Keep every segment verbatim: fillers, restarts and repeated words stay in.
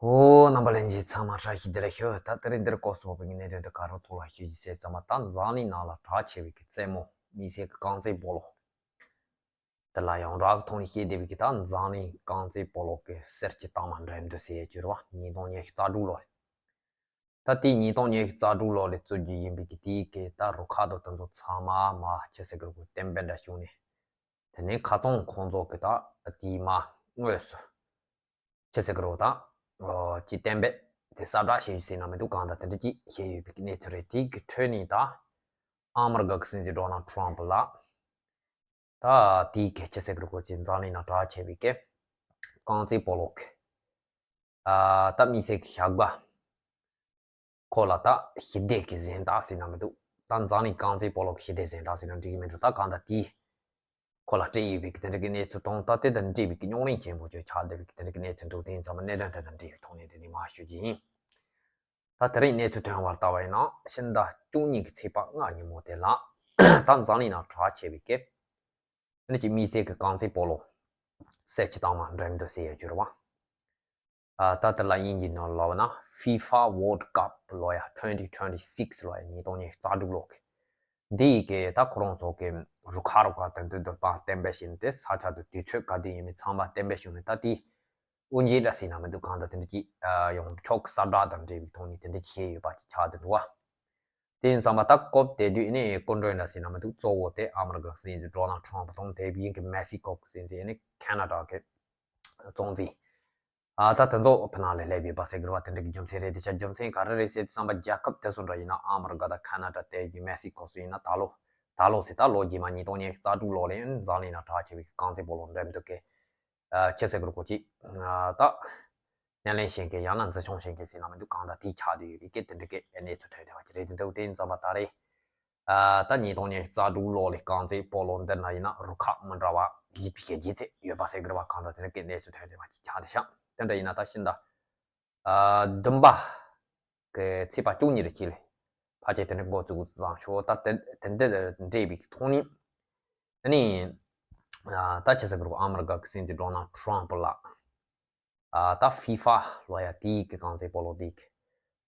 ཨོ། རྣམ་པ་ལྷན་རྒྱས་ཚང་མ་བཀྲ་ཤིས་བདེ་ལེགས་ཞུ། ད་དེ་རིང་འདིར་སྐོར་སོགས་པའི་གནད་དོན་དུ་ག་རོ་ཐོག་ལ་ཞུ་རྒྱུ་ཟེར་ཙམ་པ། ད་འཛམ་གླིང་ནང་ལ་གྲགས་ཆེ་བའི་གི་རྩེད་མོ་དམིགས་བསལ་གྱི་རྐང་རྩེད་སྤོ་ལོ། དེ་ལ་ཡང་རག་ཐོག་ནས་བཤད་བསྡད་པའི་གི་ད་འཛམ་གླིང་རྐང་རྩེད་སྤོ་ལོ་གི་གསེར་གྱི་རྟགས་མ་འགྲན་བསྡུར་ཟེར་ཡས་ཀྱི་རེད་བ། ཉིས་སྟོང་ཉི་ཤུ་རྩ་དྲུག་ལོ་རེད། ད་དེ་ཉིས་སྟོང་ཉི་ཤུ་རྩ་དྲུག་ལོ་ལ་བཙུགས་རྒྱུ་ཡིན་པའི་གི་དེའི་གི་ད་རུ་ཁག་དང་དེ་ཚོ་ཚང་མ་མ་ཆི་ཟེར་གི་རེད་གོ། གཏན་འབེབས་འདྲ་བྱུང་ནས། དེ་ནས་ཁ་ཚང་ཁོང་ཚོ་གི་ད་དེའི་མ་དངོས་སུ་ཆི་ཟེར་གི་རེད་གོ། ད་ཨོ་ཅི་གཏན་འབེབས་དེ་གསལ་བསྒྲགས་བྱེད་རྒྱུ་ཟེར་ན་མི་འདུག། གང་ལྟར་དེ་འདྲ་ཅིག་བྱས་ཡོད་པའི་གི་གནས་ཚུལ་རེད། དེའི་གི་ཁྲོད་ནས་ད་ཨ་མི་རི་ཀ་གི་སྲིད་འཛིན་ཌོ་ནལ་ཊམ་ཕ་ལགས། ད་དེའི་གི་ཆི་ཟེར་གི་རེད་གོ། ཅི་འཛམ་གླིང་ནང་གྲགས་ཆེ་བའི་གི་རྐང་རྩེད་སྤོ་ལོ་གི་ཨ་ད་དམིགས་བསལ་གྱི་ཞབས་འགའ་ཁོ་ལ་ད་ཞི་བདེ་གི་གཟེངས་རྟགས་ཟེར་ན་མི་འདུག། ད་འཛམ་གླིང་རྐང་རྩེད་སྤོ་ལོ་གི་ཞི་བདེ་གཟེངས་རྟགས་ཟེར་ན་འགྲིག་གི་མི་འདུག། ད་གང་ལྟར་དེའི་ཁོ་ལ་སྤྲད་ཡོད་པའི་གི་དེ་འདྲ་གི་གནས་ཚུལ་དང་། ད་དེ་དང་འབྲེལ་བའི་གི་རྙོག་གླེང་ཆེན་པོ་ཅིག་ཆགས་བསྡད་པའི་གི་དེ་འདྲ་གི་གནས་ཚུལ་འདུག། དེ་ཡིན་ཙང་མ་གནད་དོན་དེ་དང་འབྲེལ་བའི་ཐོག་ནས་དེ་ནས་མར་ཞུ་རྒྱུ་ཡིན། ད་དེ་རིང་གནས་ཚུལ་ཐོན་བར་ལྟ་བ་ཡིན་ན། ཕྱི་ཟླ་བཅུ་གཉིས་ཀྱི་ཚེས་པ་ལྔ་ཉིན་མོ་དེ་ལ་ད་འཛམ་གླིང་ནང་གྲགས་ཆེ་བའི་གི་ཨ་ནི་ཅིག་དམིགས་བསལ་གྱི་རྐང་རྩེད་སྤོ་ལོ་གསེར་གྱི་རྟགས་མ་འགྲན་བསྡུར་ཟེར་ཡས་ཀྱི་རེད་བ། ཨ་ད་དེ་ལ་དབྱིན་ཇིའི་ནང་ལབ་ན་ཧྥི་ཧྥ་ཝོལ་ཌི་ཀབ་ལོ་ཡ་ཊུ་ཝེན་ཊི་ཊུ་ཝེན་ཊི་སིགས་ལོ་ཡ། ཉིས་སྟོང་ཉི་ཤུ་རྩ་དྲུག་ལོ་གི་འདི་ཡི་གི་ད་ཁོ་རང་ཚོ་གི་རུ་ཁག་རུ་ཁག་དེ་འདྲ་དུ་པ་གཏན་འབེབས་བྱས་ནས། དེ་ས་ཆ་དང་དུས་ཚོད་ག་དུས་ཡིན་མིན་ཚང་མ་གཏན་འབེབས་བྱུང་ནས། ད་དེ་དབུ་འབྱེད་འདྲ་ཟེར་ན་མི་འདུག། གང་ལྟར་དེ་འདྲ་ཅིག་ཨ་ཡོང་ཆོག་གི་གསལ་བསྒྲགས་དང་འབྲེལ་བའི་ཐོག་ནས་དེ་འདྲ་བྱས་ཡོད་པ་ཅིག་ཆགས་བསྡད་འདུག་བ། དེ་ཡིན་ཙང་མ་ད་སྐབས་དེ་དུས་ནས་སྐུ་མགྲོན་འདྲ་ཟེར་ན་མི་འདུག། གཙོ་བོ་དེ་ཨ་མི་རི་ཀ་སྲིད་འཛིན་ཌོ་ནལ་ཊམ་ཕ་དང་། དེ་བཞིན་གྱི་མེག་སི་ཀོ་གི་སྲིད་འཛིན། ཨ་ནི་ཁ་ན་ཌ་གི་གཙོ་འཛིན། ཨ་ད་དེ་ཚོ་ཕི་ནང་ལ་སླེབས་ཡོད་པ་ཟེར་གི་རེད་བ། དེ་འདྲ་གི་རྒྱུ་མཚན་རེད། དེ་ཆ་རྒྱུ་མཚན་ག་རེ་རེད་ཟེར་དུས་ཙམ་པ། རྒྱལ་ཁབ་དེ་ཚོ་འདྲ་ཡིན་ན་ཨ་མི་རི་ཀ་དང་ཁ་ན་ཌ། དེ་གི་མེག་སི་ཀོ་སུ་ཡིན་ན། ད་ལོ་ད་ལོ་ཟེར། ད་ལོ་རྗེས་མ་ཉིས་སྟོང་ཉི་ཤུ་རྩ་དྲུག་ལོ་ལ་ཡང་འཛམ་གླིང་ནང་གྲགས་ཆེ་བའི་རྐང་རྩེད་སྤོ་ལོ་འགྲན་བསྡུར་གི་ཨ་ཆི་ཟེར་གི་རེད་གོ། ཅིག་ཨ་ད་སྣེ་ལེན་བྱེད་མཁན་ཡང་ན་འཛིན་སྐྱོང་བྱེད་མཁན་ཟེར་ན་མི་འདུག། གང་ལྟར་དེ་ཆགས་བསྡད་ཡོད་པའི་གི་དེ་འདྲ་གི་གནས་ཚུལ་ཐོན་བསྡད་པ་ཅིག་རེད། དེ་འདྲ་བོ་དེ་ཡིན་ཙང་མ་ད་རེས་ཨ་ད་ཉིས་སྟོང་ཉི་ཤུ་རྩ་དྲུག་ལོ་ལ་རྐང་རྩེད་སྤོ་ལོ་འདི་ན་ཡིན་ན་རུ་ཁག་མི་འདྲ་བ་བཞི་བཅུ་ཞེ་བརྒྱད་ཙམ་ཡོད་པ་ཟེར་གི་རེད་བ། གང་ལྟར་དེ་འདྲ་གི་གནས་ཚུལ་ཐོན་བསྡད་པ་ཅིག་ཆགས་བསྡད་ཤག། དེ་འདྲ་ཡིན་ན་ད་ཕྱི་ཟླ་ཨ་བདུན་པ་གི་ཚེས་པ་བཅུ་གཉིས་རེ་གཅིག་ལ་ཕལ་ཆེར་དེ་འདྲ་འགོ་བཙུགས་བཟང་ཤོག། ད་དེ་དེ་འདྲ་འབྲེལ་བའི་ཐོག་ནས། ཨ་ནི་ཨ་ད་ཆི་ཟེར་གི་རེད་གོ། ཨ་མི་རི་ཀ་གི་སྲིད་འཛིན་ཌོ་ནལ་ཊམ་ཕ་ལགས། ཨ་ད་ཧྥི་ཧྥ་ལོ་ཡ་དེའི་གི་རྐང་རྩེད་སྤོ་ལོ་དེའི་གི་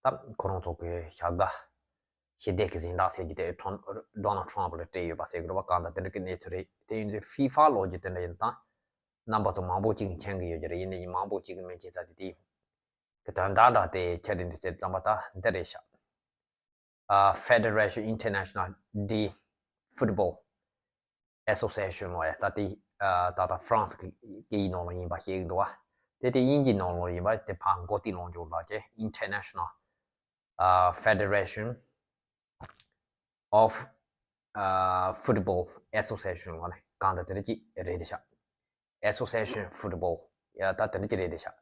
ད་ཁོ་རང་ཚོ་གི་ཞབས་འགའ་ཞི་བདེ་གི་གཟེངས་རྟགས་ཟེར་རྒྱུ་དེ་ཊམ་ཌོ་ནལ་ཊམ་ཕ་ལ་སྤྲད་ཡོད་པ་ཟེར་གི་རེད་བ། གང་ལྟར་དེ་འདྲ་གི་གནས་ཚུལ་རེད། དེ་ཡིན་དུས་ཧྥི་ཧྥ་ལབ་རྒྱུ་དེ་འདྲ་ཡིན་ད། རྣམ་པ་ཚོ་མང་པོ་ཅིག་མཁྱེན་གི་ཡོད་ཀྱི་རེད། ཡིན་ནའི་མང་པོ་ཅིག་གི་མི་མཁྱེན་ས་དེ་དེ་གི་དོན་དག་འདྲ་དེ་ཆི་རེད་འདི་ཟེར་ཙམ་པ་ད་འདི་རེད་ཤག། ཨ་Fédération Internationale de Football Association ལོ་ཡ། ད་དེ་ཨ་ད་ལྟ་ཧྥ་རན་སི་གི་སྐད་ཡིག་ནང་ལ་ཡིན་པ་ཤེས་ཀྱི་འདུག་བ། དེ་དེ་དབྱིན་ཇིའི་ནང་ལ་ཡིན་པ། དེ་ཕར་མགོ་ཏི་ལོང་འཇོག་ལ་ཅེ་International ཨ་Fédération of ཨ་Football Association ལོ་ནི་གང་ལྟར་དེ་འདྲ་ཅིག་རེད་དེ་ཤག། Association Football ཡ་ད་དེ་འདྲ་ཅིག་རེད་དེ་ཤག།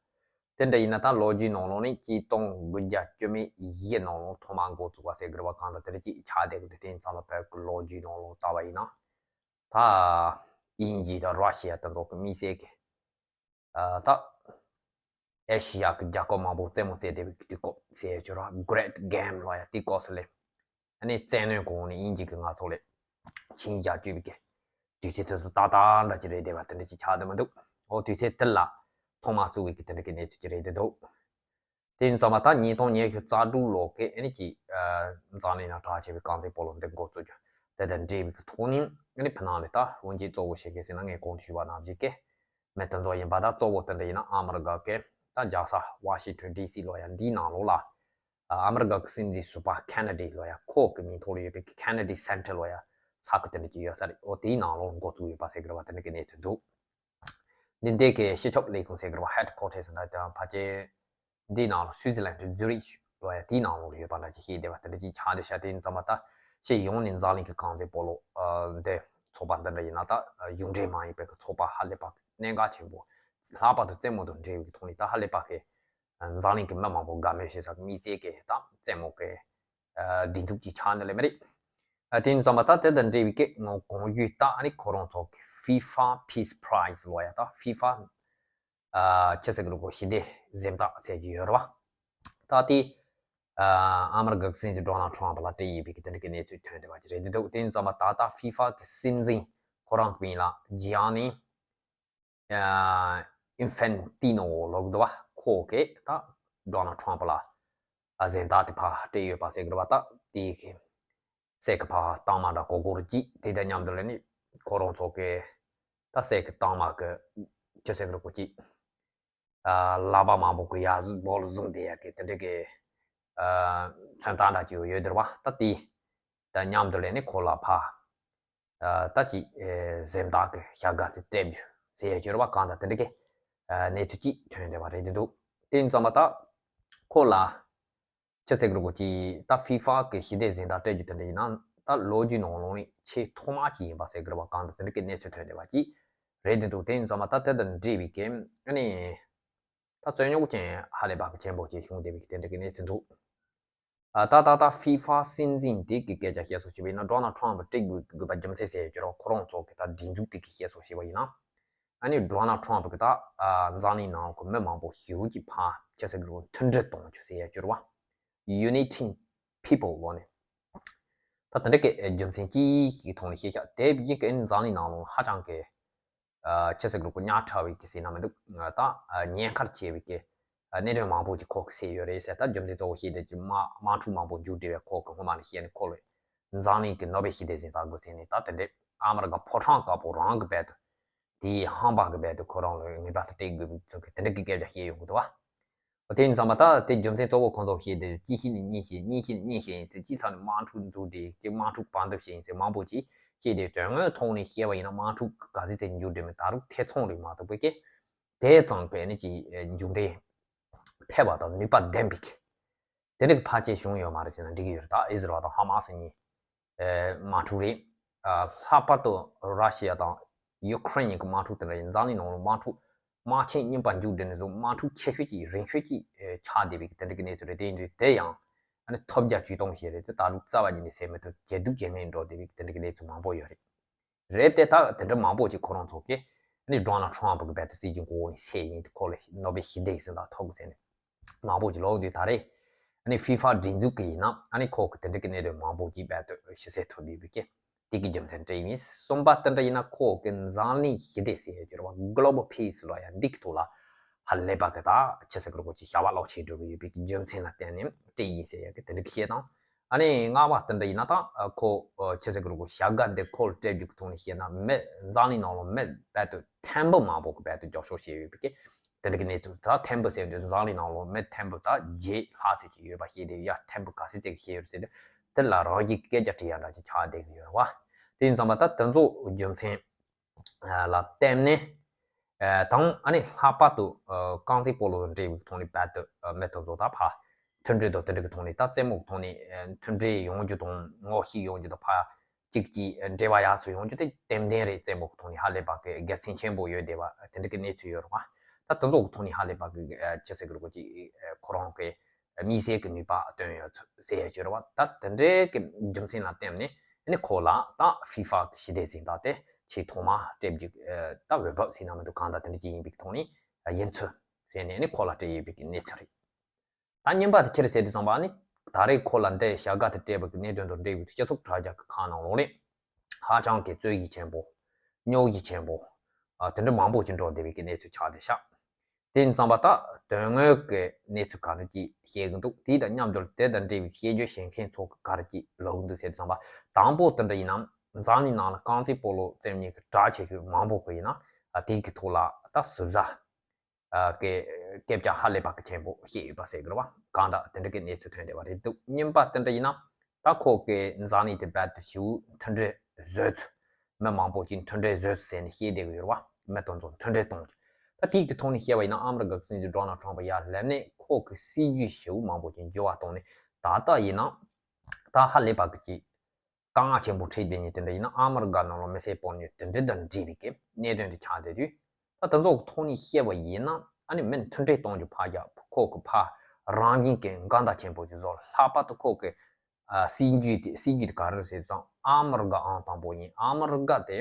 དེ་འདྲ་ཡིན་ན་ད་ལོ་རྒྱུས་ནང་ལོགས་ནས་ཆིག་སྟོང་དགུ་བརྒྱ་བཅུ་མེད་བཞི་ནང་ལོགས་ཐོག་མར་འགོ་བཙུགས་པ་ཟེར་གི་རེད་བ། གང་ལྟར་དེ་འདྲ་ཅིག་ཆགས་བསྡད་གི་འདུག། དེ་ཡིན་ཙང་ལ་བོད་ཀྱི་ལོ་རྒྱུས་ནང་ལོགས་ལྟ་བ་ཡིན་ན། ད་དབྱིན་ཇི་དང་ར་ཤི་ཡ་དེ་ཚོ་གི་དམིགས་བསལ་གི་ཨ་ད་ཨེ་ཤི་ཡ་གི་རྒྱལ་ཁབ་མང་པོ་རྩེད་མོ་རྩེ་བསྡད་པའི་དུས་སྐབས་ཟེར་ཡ་ཅིག་ཡོད་ར། Great Game ལོ་ཡ་དེའི་སྐབས་སུ་ལས། ཨ་ནི་བཙན་གནོན་གོང་ནས་དབྱིན་ཇི་གིས་ང་ཚོ་ལ་ཆིངས་ཡིག་བཅོས་པའི་གི་དུས་ཚོད་དེ་ཚོ་ཏག་ཏག་འདྲ་ཅིག་རེད་བསྡད་པ་དེ་འདྲ་ཅིག་ཆགས་བསྡད་མི་འདུག། འོ་དུས་ཚོད་དེ་ལ་ཐོག་མར་བཙུགས་པའི་གི་དེ་འདྲ་གི་གནས་ཚུལ་ཅིག་རེད་བསྡད་འདུག། དེ་ཡིན་ཙང་མ་ད་ཉིས་སྟོང་ཉི་ཤུ་རྩ་དྲུག་ལོ་གི་ཨ་ནི་ཅིག་ཨ་འཛམ་གླིང་ནང་གྲགས་ཆེ་བའི་རྐང་རྩེད་སྤོ་ལོ་འདི་འགོ་བཙུགས་རྒྱུ་དེ་དང་འབྲེལ་བའི་གི་ཐོག་ནས། ཨ་ནི་ཕི་ནང་ལ་ད་དབུ་འབྱེད་གཙོ་བོ་བྱེད་མཁན་ཟེར་ན་ངས་གོང་དུ་ཞུས་པ་ནང་བཞིན་གི་མི་དེ་ཚོ་ཡིན་པ། ད་གཙོ་བོ་དེ་འདྲ་ཡིན་ན་ཨ་མི་རི་ཀ་གི་ད་རྒྱལ་ས་ཝ་ཤིང་ཊོན་ཌི་སི་ལོ་ཡ་འདིའི་ནང་ལོགས་ལ། ཨ་མི་རི་ཀ་གི་སྲིད་འཛིན་ཟུར་པ་ཁེ་ནེ་ཌི་ལོ་ཡ་ཁོ་གི་མིང་ཐོག་ལ་ཡོད་པའི་Kennedy Center ལོ་ཡ་ས་ཁུལ་དེ་འདྲ་ཅིག་ཡོད་ས་རེད། འོ་དེའི་ནང་ལོགས་འགོ་བཙུགས་ཡོད་པ་ཟེར་གི་རེད་བ། དེ་འདྲ་གི་གནས་ཚུལ་འདུག། འདི་འདི་གི་སྤྱི་ཁྱབ་ལས་ཁུངས་ཟེར་གི་རེད་བ། Headquarters འདྲ་དང་ཕལ་ཆེར་འདིའི་ནང་ལ་སུའི་ཙི་ལན་ཌི་ཛུ་རིག་ལོ་ཡ་དེའི་ནང་ལོགས་ལ་ཡོད་པ་འདྲ་ཅིག་ཤེས་བསྡད་པ་དེ་འདྲ་ཅིག་ཆགས་བསྡད་ཤག། དེ་ཡིན་ཙང་མ་ད་སྤྱི་ཡོངས་ནས་འཛམ་གླིང་གི་རྐང་རྩེད་སྤོ་ལོ་ཨ་འདི་ཚོགས་པ་འདི་འདྲ་ཡིན་ན། ད་གཞུང་འབྲེལ་མ་ཡིན་པའི་གི་ཚོགས་པ་ཧ་ལས་པ་གནད་འགག་ཆེན་པོ། ལྷག་པར་དུ་རྩེད་མོ་དང་འབྲེལ་བའི་ཐོག་ནས་ད་ཧ་ལས་པ་གི་འཛམ་གླིང་གི་མི་མང་པོ་དགའ་མོས་བྱེད་ས་གི་དམིགས་བསལ་གྱི་ད་རྩེད་མོ་གི་ཨ་སྒྲིག་འཛུགས་ཅིག་ཆགས་འདི་ལས་མ་རེད། ཨ་དེ་ཡིན་ཙང་མ་ད་དེ་དང་འབྲེལ་བའི་གི་ངོ་གོང་ཞུས་ད་ཨ་ནི་ཁོ་རང་ཚོ་གི་FIFA Peace Prize ལོ་ཡ། ད་ཧྥི་ཧྥ་ཨ་ཆི་ཟེར་གི་རེད་གོ། ཞི་བདེ་གཟེངས་རྟགས་ཟེར་གྱི་ཡོད་རེད་བ། ད་དེ་ཨ་ཨ་མི་རི་ཀ་གི་སྲིད་འཛིན་ཌོ་ནལ་ཊམ་ཕ་ལ་སྤྲད་ཡོད་པའི་གི་དེ་འདྲ་གི་གནས་ཚུལ་ཐོན་བསྡད་པ་ཅིག་རེད་འདུག། དེ་ཡིན་ཙང་མ་ད་ལྟ་ཧྥི་ཧྥ་གི་སྲིད་འཛིན་ཁོ་རང་གི་མིང་ལ་ཇི་ཨ་ནི་ཨ་ཨིན་ཧྥན་ཏི་ནོ་ལབ་འདུག་བ། ཁོ་གིས་ད་ ཌོ་ནལ་ཊམ་ཕ་ལ་གཟེངས་རྟགས་དེ་ཕར་སྤྲད་ཡོད་པ་ཟེར་གི་རེད་བ། ད་དེ་གི་སྲས་ཀྱི་ཕར་རྟགས་མ་འདྲ་གོ་གོར་གྱིས་དེ་དང་མཉམ་དུ་ལས་ནི་ཁོ་རང་ཚོ་གི་ད་སྲས་ཀྱི་རྟགས་མ་གི་ཅི་ཟེར་གི་རེད་གོ་གྱིས། ལག་པ་མང་པོ་གི་ཡ་བོལ་བཟུང་བསྡད་ཡ་གི་དེ་འདྲ་གི་མཚོན་རྟགས་འདྲ་ཅིག་ཡོད་འདིར་བ། ད་དེ་དང་མཉམ་དུ་ལས་ནི་ཁོ་ལ་ཕར་ད་ཅིག་གཟེངས་རྟགས་ཀྱི་བྱ་དགའ་དེ་སྤྲད་རྒྱུ་ཟེར་ཡ་ཅིག་ཡོད་རེད་བ། གང་ལྟར་དེ་འདྲ་གི་གནས་ཚུལ་ཅིག་ཐོན་བསྡད་པ་རེད་འདི་འདུག་དེ་ཡིན་ཙང་མ་ད་ཁོ་ལ་ཅི་ཟེར་གི་རེད་གོ་གྱིས། ད་ཧྥི་ཧྥ་གི་ཞི་བདེ་གཟེངས་རྟགས་སྤྲད་རྒྱུ་དེ་འདྲ་ཡིན་ན་ད་ལོ་རྒྱུས་ནང་ལོགས་ནས་ཆེས་ཐོག་མ་ཅིག་ཡིན་པ་ཟེར་གི་རེད་བ། གང་ལྟར་དེ་འདྲ་གི་གནས་ཚུལ་ཐོན་བསྡད་པ་ཅིག་རེད་འདི་འདུག་དེ་ཡིན་ཙང་མ་ད་དེ་དང་འབྲེལ་བའི་གི་ཨ་ནི་ད་རྩོད་རྙོག་ཅན་ཧ་ལས་པ་གི་ཆེན་པོ་ཅིག་བྱུང་བསྡད་པའི་གི་དེ་འདྲ་གི་གནས་ཚུལ་འདུག་ཨ་ད་ད་ད་ཧྥི་ཧྥ་སྲིད་འཛིན་དེ་གི་སྐད་ཆ་བཤད་སོ་ཞེས་པ་ཡིན་ན། ཌོ་ནལ་ཊམ་ཕ་སྤྲད་དགོས་དགོས་པ་རྒྱུ་མཚན་ཟེར་ཡོད་ཀྱི་རེད། ཁོ་རང་ཚོ་གི་ད་སྒྲིག་འཛུགས་དེ་གི་བཤད་སོ་ཞེས་པ་ཡིན་ན། ཨ་ནི་ཌོ་ནལ་ཊམ་ཕ་གི་ད་འཛམ་གླིང་ནང་གི་མི་མང་པོ་ཞེ་པོ་ཅིག་ཕར་ཅི་ཟེར་གི་རེད་མཐུན་སྒྲིལ་གཏོང་རྒྱུ་ཟེར་ཡོད་ཀྱི་རེད་བ། Uniting people ལོ་ནས། ད་དེ་འདྲ་གི་རྒྱུ་མཚན་ཅིག་གི་ཐོག་ནས་བཤད་ཤག་དེ་བཞིན་གི་ཨ་ནི་འཛམ་གླིང་ནང་ལོགས་ཧ་ཅང་གི་ཨ་ཅི་ཟེར་དགོས་རེད་གོ། ཉག་ཕྲ་བའི་གི་ཟེར་ན་མི་འདུག་ད་ཉེན་ཁར་ཆེ་བའི་གི་གནད་དོན་མང་པོ་ཅིག་ཁོ་གི་སེལ་ཡོད་རེད་ཟེར། ད་རྒྱུ་མཚན་གཙོ་བོ་བཤད་དེ་ཅིག་དམག་དམག་འཁྲུག་མང་པོ་མཇུག་སྒྲིལ་བའི་ཁོ་གི་སྔོན་མ་ནས་བཤད་ནས་ཁོ་ལ་འཛམ་གླིང་གི་ནོ་བེལ་ཞི་བདེ་གཟེངས་རྟགས་དགོས་ཟེར་ནས། ད་དེ་འདྲས་ཨ་མི་རི་ཀ་ཕོ་བྲང་དཀར་པོ་རང་གི་རྦད་དུ་དེའི་ཧམ་པ་གི་རྦད་དུ་ཁོ་རང་ལ་ངེས་པར་དུ་སྤྲད་དགོས་པའི་ཚུལ་གི་དེ་འདྲ་གི་སྐད་ཆ་བཤད་ཡོང་གི་འདུག་བ། དེ་ཡིན་ཙང་མ་ད་དེ་རྒྱུ་མཚན་གཙོ་བོ་ཁོང་ཚོ་བཤད་དེ་གཅིག་ཤེས་ནས་གཉིས་ཤེས། གཉིས་ཤེས་ནས་གཉིས་ཤེས་ཡིན་ཟེར། གཅིག་ཚར་ནས་དམག་འཁྲུག་འཛུགས་དེ་གཅིག་དམག་འཁྲུག་བར་འདུམ་བྱེད་ཡིན་ཟེར། མང་པོ་ཅིག་བཤད་དེ་དོན་དངོས་ཐོག་ནས་བཤད་པ་ཡིན་ན་དམག་འཁྲུག་ག་ཚོད་ཙམ་མཇུག་སྒྲིལ་མིན་ད་རུང་ཐེ་ཚོམ་རིགས་མ་གཏོགས་པའི་གི་དེ་ཙམ་གི་ནི་ཅིག་མཇུག་འབྲས་ཕལ་བ་དང་ནུས་པ་ལྡན་པའི་གི་དེ་འདྲ་གི་ཕལ་ཆེར་བྱུང་ཡོད་མ་རེད་ཟེར་ན་འགྲིག་གི་ཡོད་རེད། ད་ཨི་ཟི་རལ་དང་ཧ་མ་སི་གཉིས་དམག་འཁྲུག་རེད། ལྷག་པར་དུ་ར་ཤི་ཡ་དང་ཡུ་ཁུ་རེན་གཉིས་ཀྱི་དམག་འཁྲུག་དེ་འདྲ་ཡིན། འཛམ་གླིང་ནང་ལ་དམག་འཁྲུག་དམག་ཆེན་གཉིས་པ་མཇུག་སྒྲིལ་ནས་བཟུང་དམག་འཁྲུག་ཆེ་ཤོས་ཀྱི་རིང་ཤོས་ཀྱི་ཆགས་བསྡད་པའི་དེ་འདྲ་གི་གནས་ཚུལ་རེད། དེ་ཡིན་དུས་དེ་ཡང་ཨ་ནི་ཐོལ་རྒྱག་བྱུས་གཏོང་བྱས་རེད་དེ་ད་ལུགས་རྩ་བ་ཉིད་ནས་ཟེར་མི་ཐུབ། ཇེ་སྡུག་ཇེ་ངན་འགྲོ་བསྡད་པའི་དེ་འདྲ་གི་གནས་ཚུལ་མང་པོ་ཡོད་རེད། རེད་དེ་ད་དེ་འདྲ་མང་པོ་ཅིག་ཁོ་རང་ཚོ་གིས་ཨ་ནི་ཌོ་ནལ་ཊམ་ཕ་གི་རྦད་དུ་སྲིད་ཇུས་མགོ་ནས་སེལ་ཡིན། ཁོ་ལ་ནོ་བེལ་ཞི་བདེ་གི་གཟེངས་རྟགས་ཐོབ་དགོས་ཟེར་ནས་མང་པོ་ཅིག་ལབ་དུས་ད་རེས་ཨ་ནི་ཧྥི་ཧྥ་སྒྲིག་འཛུགས་ཀྱི་ཡིན་ན་ཨ་ནི་ཁོ་གི་དེ་འདྲ་གི་གནད་དོན་མང་པོ་ཅིག་རྦད་དུ་ཞི་སེལ་ཐོབ་ཡོད་པའི་གི་དེ་གི་རྒྱུ་མཚན་སྤྲད་ཡིན། གསུམ་པ་དེ་འདྲ་ཡིན་ན་ཁོ་གི་འཛམ་གླིང་ཞི་བདེ་ཟེར་ཡ་ཅིག་རེད་བ། Global Peace ལབ་ཡ་འདི་གི་ཐོག་ལ་ཧ་ལས་པ་གི་ད་ཅི་ཟེར་གི་རེད་གོ་ཅིག་བྱ་བ་རླབས་ཆེན་འགྲོ་གི་ཡོད་པའི་གི་རྒྱུ་མཚན་ལ་བརྟེན་ནས་སྤྲད་ཡིན་ཟེར་ཡ་གི་དེ་འདྲ་གི་བཤད་སྟངས། ཨ་ནི་ལྔ་པ་དེ་འདྲ་ཡིན་ན་ད་ཁོ་ཅི་ཟེར་གི་རེད་གོ་བྱ་དགའ་འདི་ཁོ་ལ་སྤྲད་རྒྱུ་གི་ཐོག་ནས་བཤད་ན་མི་འཛམ་གླིང་ནང་ལ་མི་རྦད་དུ་ཐེར་འབུམ་མང་པོ་གི་རྦད་དུ་མགྱོགས་ཤོག་བྱས་ཡོད་པའི་གི་དེ་འདྲ་གི་གནས་ཚུལ། ད་ཐེར་འབུམ་ཟེར་དུས་འཛམ་གླིང་ནང་ལ་མི་ཐེར་འབུམ་ད་བརྒྱད་ལྷག་ཙམ་ཅིག་ཡོད་པ་བཤད་དེ་ཡ་ཐེར་འབུམ་ག་ཚོད་ཙམ་གི་བཤད་ཡོད་ཟེར་དུས་དེ་ལ་རང་གི་སྐད་ཆ་དྲི་ཡ་འདྲ་ཅིག་ཆགས་བསྡད་གི་ཡོད་རེད་བ། དེ་ཡིན་ཙང་མ་ད་དེ་ཚོ་རྒྱུ་མཚན་ལ་བརྟེན་ནས་དང་ཨ་ནི་ལྷག་པར་དུ་རྐང་རྩེད་སྤོ་ལོ་དང་འབྲེལ་བའི་ཐོག་ནས་རྦད་དུ་མི་དེ་ཚོ་ད་ཕར་མཐུན་སྒྲིལ་དང་དེ་འདྲ་གི་ཐོག་ནས་ད་རྩེད་མོ་གི་ཐོག་ནས་མཐུན་སྒྲིལ་ཡོང་རྒྱུ་དང་ངོ་ཤེས་ཡོང་རྒྱུ་དང་ཕར་གཅིག་གཅིག་འབྲེལ་བ་ཡག་ཙམ་ཡོང་རྒྱུ་དེ་ཏན་ཏན་རེད། རྩེད་མོ་གི་ཐོག་ནས་ཧ་ལས་པ་གི་དགེ་མཚན་ཆེན་པོ་ཡོད་བསྡད་པ་དེ་འདྲ་གི་གནས་ཚུལ་ཡོད་རེད་བ། ད་དེ་ཚོ་གི་ཐོག་ནས་ཧ་ལས་པ་གི་ཅི་ཟེར་གི་རེད་གོ་ཅིག་ཁོ་རང་གི་དམིགས་བསལ་གྱི་ནུས་པ་བཏོན་ཡོད་ཚུལ་ཟེར་ཡ་ཅིག་རེད་བ། ད་དེ་འདྲའི་གི་རྒྱུ་མཚན་ལ་བརྟེན་ནས་ཨ་ནི་ཁོ་ལ་ད་ཧྥི་ཧྥ་གི་ཞི་བདེ་གཟེངས་རྟགས་དེ་ཆེས་ཐོག་མ་སྤྲད་རྒྱུ་ད་འོས་བབ་ཟེར་ན་མི་འདུག་གང་ལྟར་དེ་འདྲ་ཅིག་ཡིན་པའི་གི་ཐོག་ནས་ཡིན་ཚུལ་ཟེར་ནས་ཨ་ནི་ཁོ་ལ་སྤྲད་ཡོད་པའི་གི་གནས་ཚུལ་རེད། ད་གཉིས་པ་དེ་ཅི་རེད་ཟེར་དུས་ཙམ་པ་ཨ་ནི་ད་རེས་ཁོ་ལ་འདི་བྱ་དགའ་དེ་སྤྲད་པའི་གི་གནད་དོན་དང་འབྲེལ་བའི་སྤྱི་ཚོགས་དྲ་རྒྱ་གི་ཁག་ནང་ལོགས་ནས་ཧ་ཅང་གི་རྩོད་གཞི་ཆེན་པོ། རྙོག་གཞི་ཆེན་པོ། ཨ་དེ་འདྲ་མང་པོ་ཅིག་འགྲོ་བསྡད་པའི་གི་གནས་ཚུལ་ཆགས་བསྡད་ཤག་དེ་ཡིན་ཙང་པ་ད་དོན་དངོས་ཀྱི་གནས་ཚུལ་ག་རེ་ཅིག་བཤད་གི་འདུག་དེ་དང་མཉམ་དུ་དེ་དང་འབྲེལ་བའི་བཤད་རྒྱུ་བཤད་མཁན་ཚོ་གི་ག་རེ་ཅིག་ལབ་གི་འདུག་ཟེར་དུས་ཙམ་པ་དང་པོ་དེ་འདྲ་ཡིན་ན་འཛམ་གླིང་ནང་ལ་རྐང་རྩེད་སྤོ་ལོ་རྩེད་མཁན་གི་གྲགས་ཆེ་ཤོས་མང་པོ་གི་ཡིན་ན་ཨ་དེ་གི་ཐོག་ལ་ད་ཟུར་ཟ་ཨ་གི་སྐད་ཆ་ཧ་ལས་པ་གི་ཆེན་པོ་བཤད་ཡོད་པ་ཟེར་གི་རེད་བ། གང་ལྟར་དེ་འདྲ་གི་གནས་ཚུལ་ཐོན་བསྡད་པ་རེད་འདུག་གཉིས་པ་དེ་འདྲ་ཡིན་ན་ད་ཁོ་གི་འཛམ་གླིང་དེ་རྦད་དུ་ཞེ་པོ་མཐུན་སྒྲིལ་བཟོས་ཚུལ། མི་མང་པོ་ཅིག་མཐུན་སྒྲིལ་བཟོས་ཟེར་ནས་བཤད་བསྡད་གི་ཡོད་རེད་བ། མི་དེ་ཚོ་མཐུན་སྒྲིལ་གཏོང་རྒྱུ། ད་དེའི་གི་ཐོག་ནས་བཤད་པ་ཡིན་ན་ཨ་མི་རི་ཀ་གི་སྲིད་འཛིན་ཌོ་ནལ་ཊམ་ཕ་ཡར་སླེབས་ནས་ཁོ་གི་སྲིད་ཇུས་ཞེ་པོ་མང་པོ་ཅིག་འགྱུར་བ་གཏོང་ནས་ད་ལྟ་ཡིན་ན་ད་ཧ་ལས་པ་གི་ཅིག་དཀའ་ངལ་ཆེན་པོ་འཕྲད་བསྡད་མཁན་དེ་འདྲ་ཡིན་ན་ཨ་མི་རི་ཀ་ནང་ལ་མི་སེར་སྤོ་ཉོ་དེ་འདྲ་དང་འབྲེལ་བའི་གི་གནད་དོན་དེ་ཆགས་བསྡད་དུས་ད་དེ་ཚོ་གི་ཐོག་ནས་བཤད་པ་ཡིན་ན་ཨ་ནི་མི་མཐུན་སྒྲིལ་གཏོང་རྒྱུ་ཕར་རྒྱབ་ཁོ་གི་ཕར་རང་བཞིན་གི་འགལ་ཟླ་ཆེན་པོ་ཅིག་བཟོ། ལྷག་པར་དུ་ཁོ་གི་ཨ་སྲིད་ཇུས་དེ་སྲིད་ཇུས་དེ་ག་རེ་རེད་ཟེར་ཙང་ཨ་མི་རི་ཀ་ཨང་དང་པོ་ཡིན། ཨ་མི་རི་ཀ་དེ་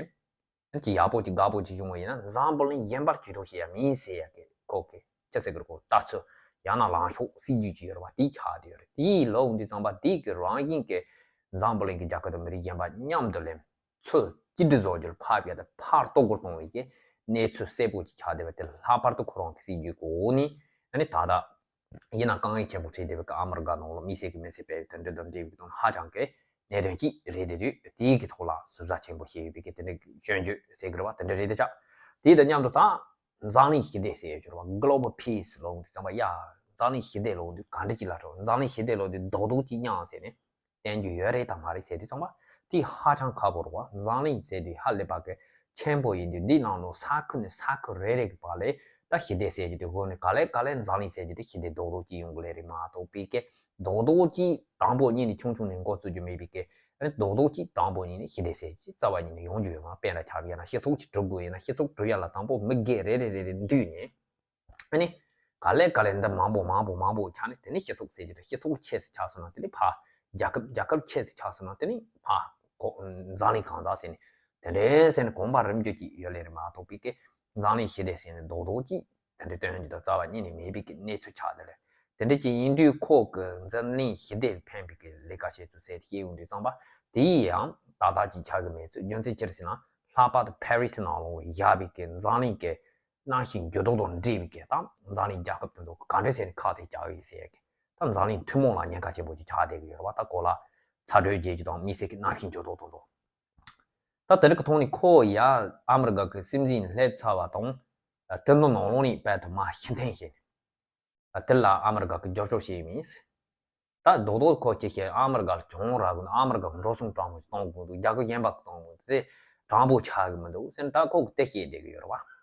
ཅིག་ཡག་པོ་ཅིག་དགའ་པོ་ཅིག་བྱུང་བ་ཡིན་ན་འཛམ་བུ་གླིང་གཞན་པར་ཇུས་གཏོགས་བྱེད་ཡ་མིན་ཟེར་ཡ་གི་ཁོ་གི་ཅི་ཟེར་གི་རེད་གོ་ལྟ་ཚུལ་ཡང་ན་ལངས་ཕྱོགས་སྲིད་ཇུས་ཅིག་ཡོད་རེད་བ། དེ་ཆགས་བསྡད་ཡོད་རེད། དེ་ལབ་དུས་ཙམ་པ་དེ་གི་རང་བཞིན་གི་འཛམ་བུ་གླིང་གི་རྒྱལ་ཁབ་དང་མི་རིགས་གཞན་པ་མཉམ་དུ་ལེན་ཚུལ་གཅིག་སྒྲིལ་བཟོ་རྒྱུར་ཕར་བསྐྱལ་ཏེ་ཕར་གཏོར་རྒོལ་གཏོང་བའི་གི་གནས་ཚུལ་གསལ་པོ་ཅིག་ཆགས་བསྡད་པ་དེ་ལྷག་པར་དུ་ཁོ་རང་གི་སྲིད་ཇུས་གི་འོག་ནས་ཨ་ནི་ད་ལྟ་ ཡིན་ན་དཀའ་ངལ་ཆེན་པོ་འཕྲད་བསྡད་པའི་ཨ་མི་རི་ཀ་ནང་ལ་དམིགས་བསལ་གྱི་མི་ཚེ་སྤེལ་བའི་དོན་འགྲུལ་དང་འབྲེལ་བའི་དོན་ཧ་ཅང་གི་གནད་དོན་གཅིག་རེད་བསྡད་དུས། དེའི་གི་ཐོག་ལ་ཟུར་ཟ་ཆེན་པོ་བྱས་ཡོད་པའི་གི་དེ་འདྲའི་སྐྱོན་བརྗོད་ཟེར་དགོས་རེད་བ། དེ་འདྲ་རེད་དེ་ཆགས། དེ་དང་མཉམ་དུ་ད་འཛམ་གླིང་ཞི་བདེ་ཟེར་ཡོད་ཀྱི་རེད་བ། Global Peace ལབ་དུས་ཙམ་པ། ཡ། འཛམ་གླིང་ཞི་བདེ་ལབ་དུས་ག་འདྲ་ཅིག་ལབ་འགྲོ། འཛམ་གླིང་ཞི་བདེ་ལབ་དུས་རྡོག་རྡོག་ཅིག་མཉམ་ཟེར་ནས་བསྟན་རྒྱུ་ཡོད་རེད་དང་མ་རེད་ཟེར་དུས་ཙམ་པ། དེ་ཧ་ཅང་ཁག་པོ་རེད་བ། འཛམ་གླིང་ཟེར་དུས་ཧ་ལས་པ་གི་ཆེན་པོ་ཡིན་དུས། འདི་ནང་ལོགས་ས་ཁུལ་ནས་ས་ཁུལ་རེ་རེ་གི་བར་ལ་ད་ཞི་བདེ་ཟེར་རྒྱུ་དེ་དགོས་ནས། ག་ལེ་ག་ལེ་འཛམ་གླིང་ཟེར་རྒྱུ་དེ་ཞི་བདེ་རྡོག་རྡོག་ཅིག་ཡོང་གི་ལེ་རེད་མ་གཏོགས། པའི་གི་རྡོག་རྡོག་ཅིག་དང་པོ་ཉིད་ནས་ཆུང་ཆུང་ནས་འགོ་བཙུགས་རྒྱུ་མེད་པའི་གི། ཨ་ནི་རྡོག་རྡོག་ཅིག་དང་པོ་ཉིད་ནས་ཞི་བདེ་ཟེར་རྒྱུ་རྩ་བ་ཉིད་ནས་ཡོང་རྒྱུ་ཡོད་མ་རེད། དཔེར་ན་ཆ་བཞག་ན་སྤྱི་ཚོགས་ཅིག་གྲུབ་དགོས་ཡིན་ན། སྤྱི་ཚོགས་གྲུབ་ཡ་ལ་དང་པོ་མི་སྒེར་རེ་རེ་རེ་རེ་འདུས་ནས། ཨ་ནི། ག་ལེ་ག་ལེ་འདི་མང་པོ་མང་པོ་མང་པོ་ཆགས་ནས། དེ་ནས་སྤྱི་ཚོགས་ཟེར་རྒྱུ་དེ། སྤྱི་ཚོགས་ཆེ་ཙམ་ཆགས་སོང་ན་དེ་ནས་ཕར། རྒྱལ་ཁབ་རྒྱལ་ཁབ་ཆེ་ཙམ་ཆགས་སོང་ན་དེ་ནས་ཕར་གོ། འཛམ་གླིང་གང་ཟག་ཟེར་ནས། དེ་འདྲའི་ཟེར་ནས་གོམ་པ་རིམ་བརྒྱུད་ཀྱིས་ཡོད་ལེ་རེད་མ་གཏོགས། པའི་གི་འཛམ་གླིང་ཞི་བདེ་ཟེར་ནས་རྡོག་རྡོག་ཅིག་དེ་འདྲའི་སྟོན་རྒྱུ་དང་རྩ་བ་ཉིད་ནས་མེད་པའི་གི་གནས་ཚུལ་ཆགས་བསྡད་ལེ། དེ་འདྲ་ཅིག་ཡིན་དུས། ཁོ་གི་འཛམ་གླིང་ཞི་བདེ་ལ་ཕན་པའི་གི་ལས་ཀ་བྱེད་ཚུལ་ཟེར་བཤད་ཡོང་དུས་ཙམ་པ། དེ་ཡང་ཏག་ཏག་ཅིག་ཆགས་ཀྱི་མེད་ཚུལ། རྒྱུ་མཚན་ཅི་རེད་ཟེར་ན། ལྷག་པར་དུ་ཕ་རི་སི་ནང་ལོགས་བཞག་པའི་གི་འཛམ་གླིང་གི་གནམ་གཤིས་འགྱུར་ལྡོག་དང་འབྲེལ་བའི་གི། ད་འཛམ་གླིང་རྒྱལ་ཁབ་དེ་ཚོ་ག་འདྲ་ཟེར་ནས་ཁག་ཐེག་རྒྱག་གི་ཡིན་ཟེར་ཡ་གི། ད་འཛམ་གླིང་ཐུན་མོང་ལ་ཉེན་ཁ་ཆེན་པོ་ཅིག་ཆགས་བསྡད་ཀྱི་ཡོད་རེད་བ། ད་གོ་ལ་ཚ་དྲོད་རྒྱས་རྒྱུ་དང་དམིགས་བསལ་གྱི་གནམ་གཤིས་འགྱུར་ལྡོག་དེ་ཚོ། ད་དེ་རིགས་ཀྱི་ཐོག་ནས་ཁོ་ཡ་ཨ་མི་རི་ཀ་གི་སྲིད་འཛིན་སླེབས་ཚར་བ་དང་། དེ་ཚོ་ནང་ལོགས་ནས་དཔལ་དུ་མ་ཕྱིར་འཐེན་བྱས་ནས། དེ་ལ་ཨ་མི་རི་ཀ་གིས་རྒྱབ་སྐྱོར་བྱས་མིན། ད་རྡོག་རྡོག་ཁོ་ཅི་བྱེད། ཨ་མི་རི་ཀ་ལ་གྱོང་རག་གི་འདུག་ཨ་མི་རི་ཀ་གིས་འགྲོ་སོང་དྲང་པོ་ཞིག་གཏོང་དགོས་འདུག་རྒྱལ་ཁབ་གཞན་པ་གིས་གཏོང་དགོས་འདུག་ཟེར། དྲང་པོ་ཆགས་ཀྱི་མི་འདུག་ཟེར་ནས་ད་ཁོ་གིས་དེ་བཤད་བསྡད་ཀྱི་ཡོད་རེད་བ།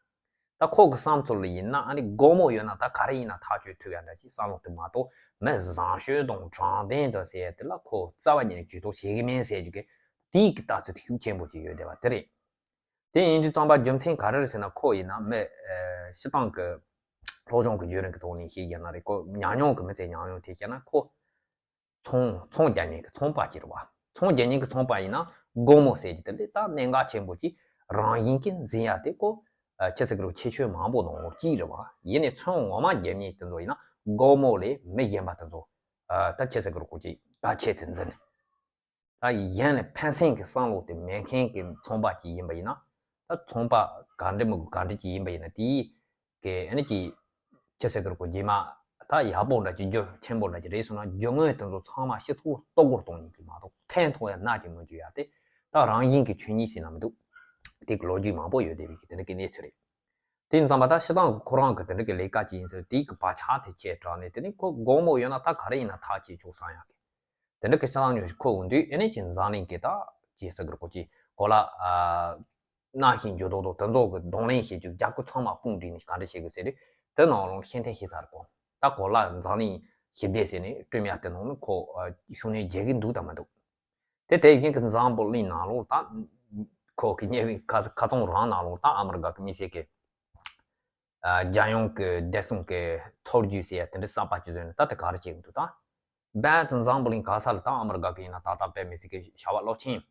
ད་ཁོ་གི་བསམ་ཚུལ་ལ་ཡིན་ན། ཨ་ནི་སྒོར་མོ་ཡོད་ན་ད་ག་རེ་ཡིན་ན་ཐག་གཅོད་ཐུབ་ཡ་འདྲ་ཅིག་བསམ་བློ་དེ་མ་གཏོགས། མི་བཟང་སྤྱོད་དང་དྲང་བདེན་དང་ཟེར་ཡ་དེ་ལ་ཁོ་རྩ་བ་ཉིད་ནས་ཇུས་གཏོགས་བྱེད་ཀྱི་མིན་ཟེར་རྒྱུ་གི། དེའི་གི་ལྟ་ཚུལ་དེ་ཤུགས་ཆེན་པོ་ཅིག་ཡོད་བསྡད་པ་དེ་རེད། དེ་ཡིན་དུས་ཙམ་པ་རྒྱུ་མཚན་ག་རེ་རེད་ཟེར་ན། ཁོ་ཡིན་ན་མི། ཨ། སྤྱིར་བཏང་གི་སློབ་སྦྱོང་གི་བརྒྱུད་རིམ་གྱི་ཐོག་ནས་བཤད་རྒྱུ་ན་རེད། ཁོ་ཉམས་མྱོང་གི། མི་ཚེ་ཉམས་མྱོང་དེ་བཤད་ན། ཁོ་ཚོང་ཚོང་རྒྱག་མཁན་གྱི་ཚོང་པ་ཅིག་རེད་བ། ཚོང་རྒྱག་མཁན་གྱི་ཚོང་པ་ཡིན་ན་སྒོར་མོ་ཟེར་རྒྱུ་དེ་འདི་ད་གནད་འགག་ཆེན་པོ་ཅིག་རང་བཞིན་གྱིས་འཛིན་ཡ་དེ་ཁོ། ཨ། ཆི་ཟེར་གི་རེད། ཁྱད་ཆོས་མང་པོ་ནང་ལོགས་གཅིག་རེད་བ། ཡིན་ནའི་ཚོང་ངོ་མ་རྒྱག་མཁན་དེ་ཚོ་ཡིན་ན་སྒོར་མོ་ལས་མི་གཞན་པ་དེ་ཚོ། ཨ། ད་ཆི་ཟེར་གི་རེད། ཁོ་ཅིག་གལ་ཆེ་ཙམ་འཛིན། ད་གཞན་ལ་ཕན་སེམས་ཀྱི་བསམ་བློ་དེ་མེད་མཁན་གྱི་ཚོང་པ་ཅིག་ཡིན་པ་ཡིན་ན། ད་ཚོང་པ་ག་འདྲ་མི་དགོས། ག་འདྲ་ཅིག་ཡིན་པ་ཡིན་ན། དེའི་གི་ཨ་ནི་ཅིག་ཆི་ཟེར་གི་རེད། ཁོ་རྗེས་མ་ད་ཡག་པོ་འདྲ་ཅིག། རྒྱུ་ཆེན་པོ་འདྲ་ཅིག་རེད་སོང་ན། རྒྱུ་དངོས་དེ་ཚོ་ཚང་མ་སྤྱི་ཚོགས་ལྟོ་གོས་གཏོང་ནས་ཅིག་མ་གཏོགས་ཕན་ཐོགས་ཡ་ནི་ཅིག་མི་འགྱུར་ཡ་དེ། ད་རང་བཞིན་གྱི་ཆོས་ཉིད་ཟེར་ན་མི་འདུག་དེ་གི་ལོ་རྒྱུས་མང་པོ་ཡོད་བསྡད་པའི་གི་དེ་འདྲ་གི་གནས་ཚུལ་རེད། དེ་ཡིན་ཙམ་པ་ད་སྤྱིར་བཏང་གི་ཁོ་རང་གི་དེ་འདྲ་གི་ལས་ཀ་ཅིག་ཡིན་ཚེ། དེའི་གི་བག་ཆགས་དེ་ཆེ་དྲགས་ནས། དེ་ནས་ཁོ་སྒོར་མོ་ཡོད་ན་ད་ག་རེ་ཡིན་ན་ཐག་ཆོད་ཆོག་བསམ་ཡག་གི། དེ་འདྲ་གི་སྤྱིར་བཏང་ཉོ་ཞིག་ཁོ་འོང་དུས། ཨ་ནི་ཅིག་འཛམ་གླིང་གི་ད་ཅི་ཟེར་གི་རེད། ཁོ་ཅིག་གོ་ལ། ཨ། གནམ་གཤིས་འགྱུར་ལྡོག་དང་དེ་ཚོ་གི་གདོང་ལེན་བྱེད་རྒྱུ། རྒྱབ་ཁུངས་ཚང་མ་སྤུངས་བསྒྲིགས་ནས་ག་འདྲ་བྱེད་དགོས་ཟེར་དུས། དེ་ནང་ལོགས་ཕྱིར་འཐེན་བྱས་ཚར་གོ། ད་གོ་ལ་འཛམ་གླིང་ཞི་བདེ་ཟེར་ནས་སྤྲོད་ཡ་དེ་ནང་ནས་ཁོ། ཨ། ཤུགས་སྣོན་རྒྱག་གི་འདུག་དང་མི་འདུག་དེ་དེ་བཞིན་གྱི་འཛམ་བུ་གླིང་ནང་ལོགས་ད་ཁོ་གི་ཉེ་བའི་ཁ་ཁ་ཚོན་རང་ནང་ལོགས་ད་ཨ་མི་རི་ཀ་གི་དམིགས་བསལ་གྱི། ཨ། རྒྱལ་ཡོངས་ཀྱི་བདེ་སྲུང་གི་ཐོ་བརྒྱུད་ཟེར་ཡ་དེ་འདྲ་གསར་པ་ཅིག་བཟོས་ནས་ད་དེ་ག་རེ་བྱེད་ཀྱི་འདུག་ད་རྦད་དེ་འཛམ་བུ་གླིང་ག་ས་ལ་ད་ཨ་མི་རི་ཀ་གི་ཡིན་ན། ད་ལྟ་དཔེ་མི་སྲིད་ཀྱི་བྱ་བ་རླབས་ཆེན།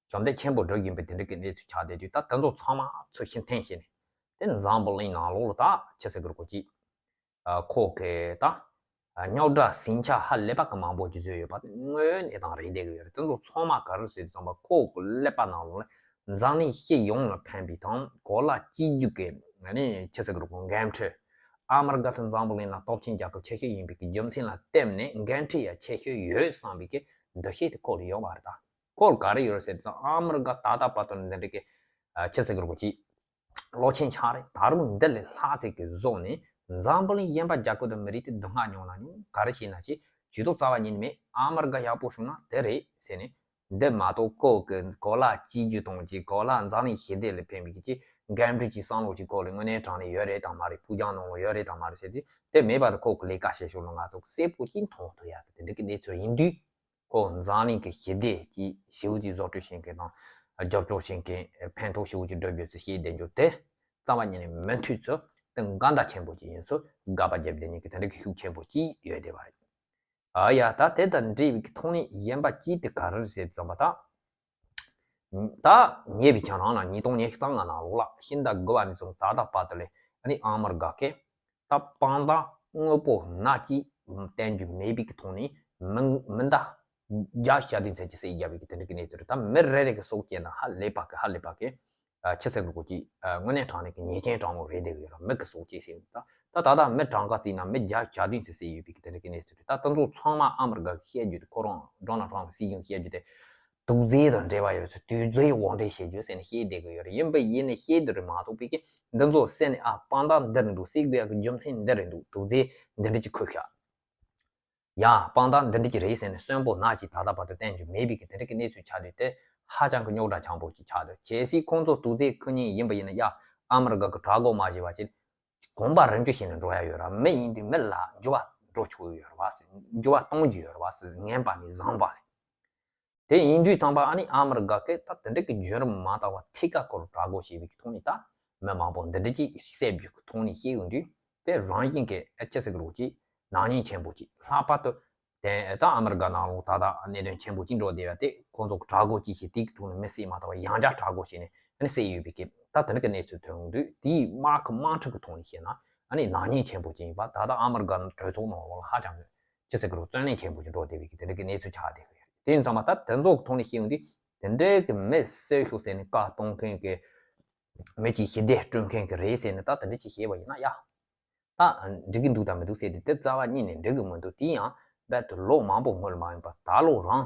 ཞབས་འདེགས་ཆེན་པོ་སྒྲུབ་བཞིན་པའི་དེ་འདྲ་གི་གནས་ཚུལ་ཆགས་བསྡད་དུས། ད་དེ་ཚོ་ཚང་མ་ཚུར་ཕྱིར་འཐེན་བྱས་ནས། དེ་འཛམ་བུ་གླིང་ནང་ལོགས་ལ་ད་ཆི་ཟེར་གི་རེད། ཁོ་ཅིག་ཨ། ཁོ་གི་ད། ཨ། རྙོག་དྲ་ཟིང་ཆ་ཧ་ལས་པ་གི་མང་པོ་ཅིག་བཟོས་ཡོད་པ་དེ་དངོས་ཡོད་གནས་སྟངས་རེད་བསྡད་ཀྱི་ཡོད་རེད། དེ་ཚོ་ཚང་མ་ག་རེ་ཟེར་དུས་ཙམ་པ། ཁོ་གི་ཀླད་པ་ནང་ལོགས་ལ་འཛམ་གླིང་སྤྱི་ཡོངས་ལ་ཕན་པའི་དང་། གོ་ལ་གཅིག་གྱུར་གྱི། ཨ་ནི་ཆི་ཟེར་གི་རེད། ཁོ་འགན་འཁྲི། ཨ་མི་རི་ཀ་དེ་འཛམ་བུ་གླིང་ན་སྟོབས་ཆེན་རྒྱལ་ཁབ་ཆེ་ཤོས་ཡིན་པའི་གི་རྒྱུ་མཚན་ལ་བརྟེན་ནས་འགན་འཁྲི་ཡང་ཆེ་ཤོས་ཡོད་བསམ་པའི་གི་འདུ་ཤེས་དེ་ཁོ་ལ་ཡོད་པ་རེད། ད་ཁོ་ལ་ག་རེ་ཡོད་རེད་ཟེར་དུས་ཙམ། ཨ་མི་རི་ཀ་ད་ལྟ་བར་དུ་འདི་འདྲ་གི། ཨ། ཆི་ཟེར་གི་རེད། ཁོ་ཅིག་བློ་ཆེན་ཆགས་རེད། ད་རུང་འདི་ལས་ལྷག་ཙམ་གྱི་བཟོ་ནས་འཛམ་བུ་གླིང་གཞན་པ་རྒྱལ་ཁབ་དང་མི་རིགས་དེ་སྡུག་བསྔལ་མྱོང་ན་མྱོང་། ག་རེ་བྱས་ན་བྱས། ཇུས་གཏོགས་རྩ་བ་ཉིད་ནས་མེད། ཨ་མི་རི་ཀ་ཡག་པོ་བྱུང་ན་དེ་རེད་ཟེར་ནས། འདི་མ་གཏོགས་ཁོ་གི་གོ་ལ་གཅིག་གྱུར་གཏོང་གི། གོ་ལ་འཛམ་གླིང་ཞི་བདེ་ལ་ཕན་པའི་གི་ཅིག་འགན་འཁྲི་ཅིག་བསམ་བློ་ཅིག་ཁོ་ལ་དངོས་གནས་དྲང་གནས་ཡོད་རེད་དང་མ་རེད། ཕུགས་རྒྱང་ནང་ལ་ཡོད་རེད་དང་མ་རེད་ཟེར་དུས། དེ་མེད་པ་དེ་ཁོ་གི་ལས་ཀ་བྱེད་ཕྱོགས་ལ་ང་ཚོ་གསལ་པོ་ཅིག་མཐོང་ཐུབ་ཡ་གི་དེ་འདྲ་གི་གནས་ཚུལ་ཡིན་དུས། ཁོ་འཛམ་གླིང་གི་ཞི་བདེ་ཅིག་ཞེ་པོ་ཅིག་བཟོ་སྐྲུན་བྱེད་མཁན་དང་། རྒྱབ་སྐྱོར་བྱེད་མཁན། ཕན་ཐོགས་ཞེ་པོ་ཅིག་འགྲོ་རྒྱུ་ཚོ་བཤད་བསྡད་རྒྱུ་དེ་རྩ་བ་ཉིད་ནས་མི་འཐུས་ཚོ་དེ་འགལ་ཟླ་ཆེན་པོ་ཅིག་ཡིན་ཚུལ་དགག་པ་བརྒྱབ་བསྡད་མཁན་གྱི་དེ་འདྲ་གི་ཤུགས་ཆེན་པོ་ཅིག་ཡོད་བསྡད་པ་རེད། ཨ་ཡ། ད་དེ་དང་འབྲེལ་བའི་ཐོག་ནས་གཞན་པ་ཅིག་དེ་ག་རེ་རེད་ཟེར་དུས་ཙམ་པ། ད་ད་ཉེ་བའི་ཆ་རང་ལ་ཉིས་སྟོང་ཉི་ཤུ་རྩ་ལྔ་ནང་ལོགས་ལ་ཕྱི་ཟླ་དགུ་པ་ནས་བཟུང་ད་ལྟ་བར་དུ་ལ། ཨ་ནི་ཨ་མི་རི་ཀ་གིས་ད་དཔང་རྟགས་དངོས་པོ་སྣ་གཅིག་བསྟན་རྒྱུ་མེད་པའི་གི་ཐོག་ནས་མི་མི་ཟླ་བརྒྱ་བརྒྱ་དུ་ཚད་ཀྱི་བསད་བརྒྱབ་པའི་གི་དེ་འདྲ་གི་གནས་ཚུལ་རེད། ད་མི་རེ་རེ་གི་སྲོག་བཅད་ན་ཧ་ལས་པ་གི་ཧ་ལས་པ་གི། ཨ་ཕྱི་སེ་གི་གོ་ཅི་ཨ་དངོས་གནས་དྲང་གནས་ཀྱི་ཉེས་ཅན་དྲང་མོ་རེད་བསྡད་ཀྱི་ཡོད་ར། མི་གི་སྲོག་སྐྱེལ་ཟེར་ད་ད་ད་ད་མི་གྲངས་ཀ་བརྩིས་ན་མི་བརྒྱ་གྱ་བདུན་ཙམ་བསད་ཡོད་པའི་གི་དེ་འདྲ་གི་གནས་ཚུལ་རེད། ད་དེ་ཚོ་ཚང་མ་ཨ་མི་རི་ཀ་གི་བཤད་རྒྱུ་དེ་ཁོ་རང་ཌོ་ནལ་ཊམ་ཕི་སྲིད་གཞུང་བཤད་རྒྱུ་དེ་དུག་རྫས་དང་འབྲེལ་བ་ཡོད་ཚུལ་དུག་རྫས་དབོར་འདྲེན་བྱེད་རྒྱུ་ཟེར་ནས་བཤད་བསྡད་ཀྱི་ཡོད་རེད། ཡིན་པ་ཡིན་ནས་བཤད་རྒྱུ་རེད་མ་གཏོགས་པའི་གི་འདི་ཚོ་བསད་ནས་ཨ་དཔང་རྟགས་འདི་རེད་འདུག་བསད་དགོས་ཡག་གི་རྒྱུ་མཚན་འདི་རེད་འདུག་དུག་རྫས་འདི་འདྲ་ཅིག་ཁུར་ཤག་ཡ་དཔང་རྟགས་འདི་འདྲ་ཅིག་རེད་ཟེར་ནས་གསོན་པོ་ནག་ཅིག་ད་ལྟ་བར་དུ་བསྟན་རྒྱུ་མེད་པའི་གི་དེ་འདྲ་གི་གནས་ཚུལ་ཆགས་དུས་དེ་ཧ་ཅང་གི་རྙོག་དྲ་ཆེན་པོ་ཅིག་ཆགས་འདུག་གལ་སྲིད་ཁོང་ཚོ་དུག་རྫས་ཁུར་མཁན་ཡིན་པ་ཡིན་ན་ཡ་ཨ་མི་རི་ཀ་གི་དྲག་དགོས་མ་བྱས་པ་ཅིག་གོམ་པ་རིམ་གྱིས་བྱས་ནས་འགྲོ་ཡ་ཡོད་ར། མི་ཡིན་དུས་མི་ལ་འགྱུར་བ་འགྲོ་ཆོག་གི་ཡོད་ར་བ་ཟེར། འགྱུར་བ་གཏོང་རྒྱུ་ཡོད་ར་བ་ཟེར། ངན་པ་ནས་བཟང་པ་ལ། དེ་ཡིན་དུས་ཙམ་པ་ཨ་ནི་ཨ་མི་རི་ཀ་གིས་ད་དེ་འདྲ་གི་བརྒྱུད་རིམ་མ་དག་པ་ཐད་ཀར་ཁོ་རང་དྲག་དགོས་བྱས་པའི་གི་ཐོག་ནས་ད་མི་མང་པོ་འདི་འདྲ་ཅིག་བསད་རྒྱུ་གི་ཐོག་ནས་བཤད་ཡོང་དུས་དེ་རང་བཞིན་གྱི་ཨ་ཅེ་ཟེར་གི་རོགས་ཅིག་ནག་ཉེས་ཆེན་པོ་ཅིག་ལྷག་པར་དུ་དེ་ད་ཨ་མི་རི་ཀ་ནང་ལོགས་ད་ལྟ་གནད་དོན་ཆེན་པོ་ཅིག་འགྲོ་བསྡད་པ་དེ་ཁོང་ཚོ་གི་དྲག་དགོས་ཅིག་བྱས་དེ་གི་ཐོག་ནས་མི་བསད་མ་ཐུབ་པ་ཡང་བསྐྱར་དྲག་དགོས་བྱས་ནས་ཨ་ནི་བསད་ཡོད་པའི་གི་ད་དེ་འདྲ་གི་གནས་ཚུལ་ཐོན་ཡོང་དུས་དེའི་དམག་གི་དམག་འཁྲུག་གི་ཐོག་ནས་བཤད་ན་ཨ་ནི་ནག་ཉེས་ཆེན་པོ་ཅིག་ཡིན་པ་ད་ལྟ་ཨ་མི་རི་ཀ་གྲོས་ཚོགས་ནང་ལོགས་ལ་ཧ་ཅང་གི་ཅི་ཟེར་གི་རུ་བཙན་གནོན་ཆེན་པོ་ཞིག་འགྲོ་བསྡད་པའི་གི་དེ་འདྲ་གི་གནས་ཚུལ་ཆགས་བསྡད་གི་ཡོད་རེད། དེ་ཡིན་ཙང་མ་ད་དེ་ཚོ་གི་ཐོག་ནས་བཤད་ཡོང་དུས་དེ་འདྲའི་གི་མི་བསད་ཤོག་ཟེར་ནས་བཀའ་གཏོང་མཁན་གི་མི་གཅིག་ཞི་བདེ་སྐྲུན་མཁན་གི་རེད་ཟེར་ནས་ད་དེ་འདྲ་ཅིག་བཤད་པ་ཡིན་ན་ཡ་ད་འགྲིག་གི་འདུག་དང་མི་འདུག་ཟེར་དུས་དེ་རྩ་བ་ཉིད་ནས་འགྲིག་གི་མི་འདུག་དེ་ཡང་རྦད་དེ་ལོ་མང་པོ་སྔོན་ལ་མ་ཡིན་པ་ད་ལོ་རང་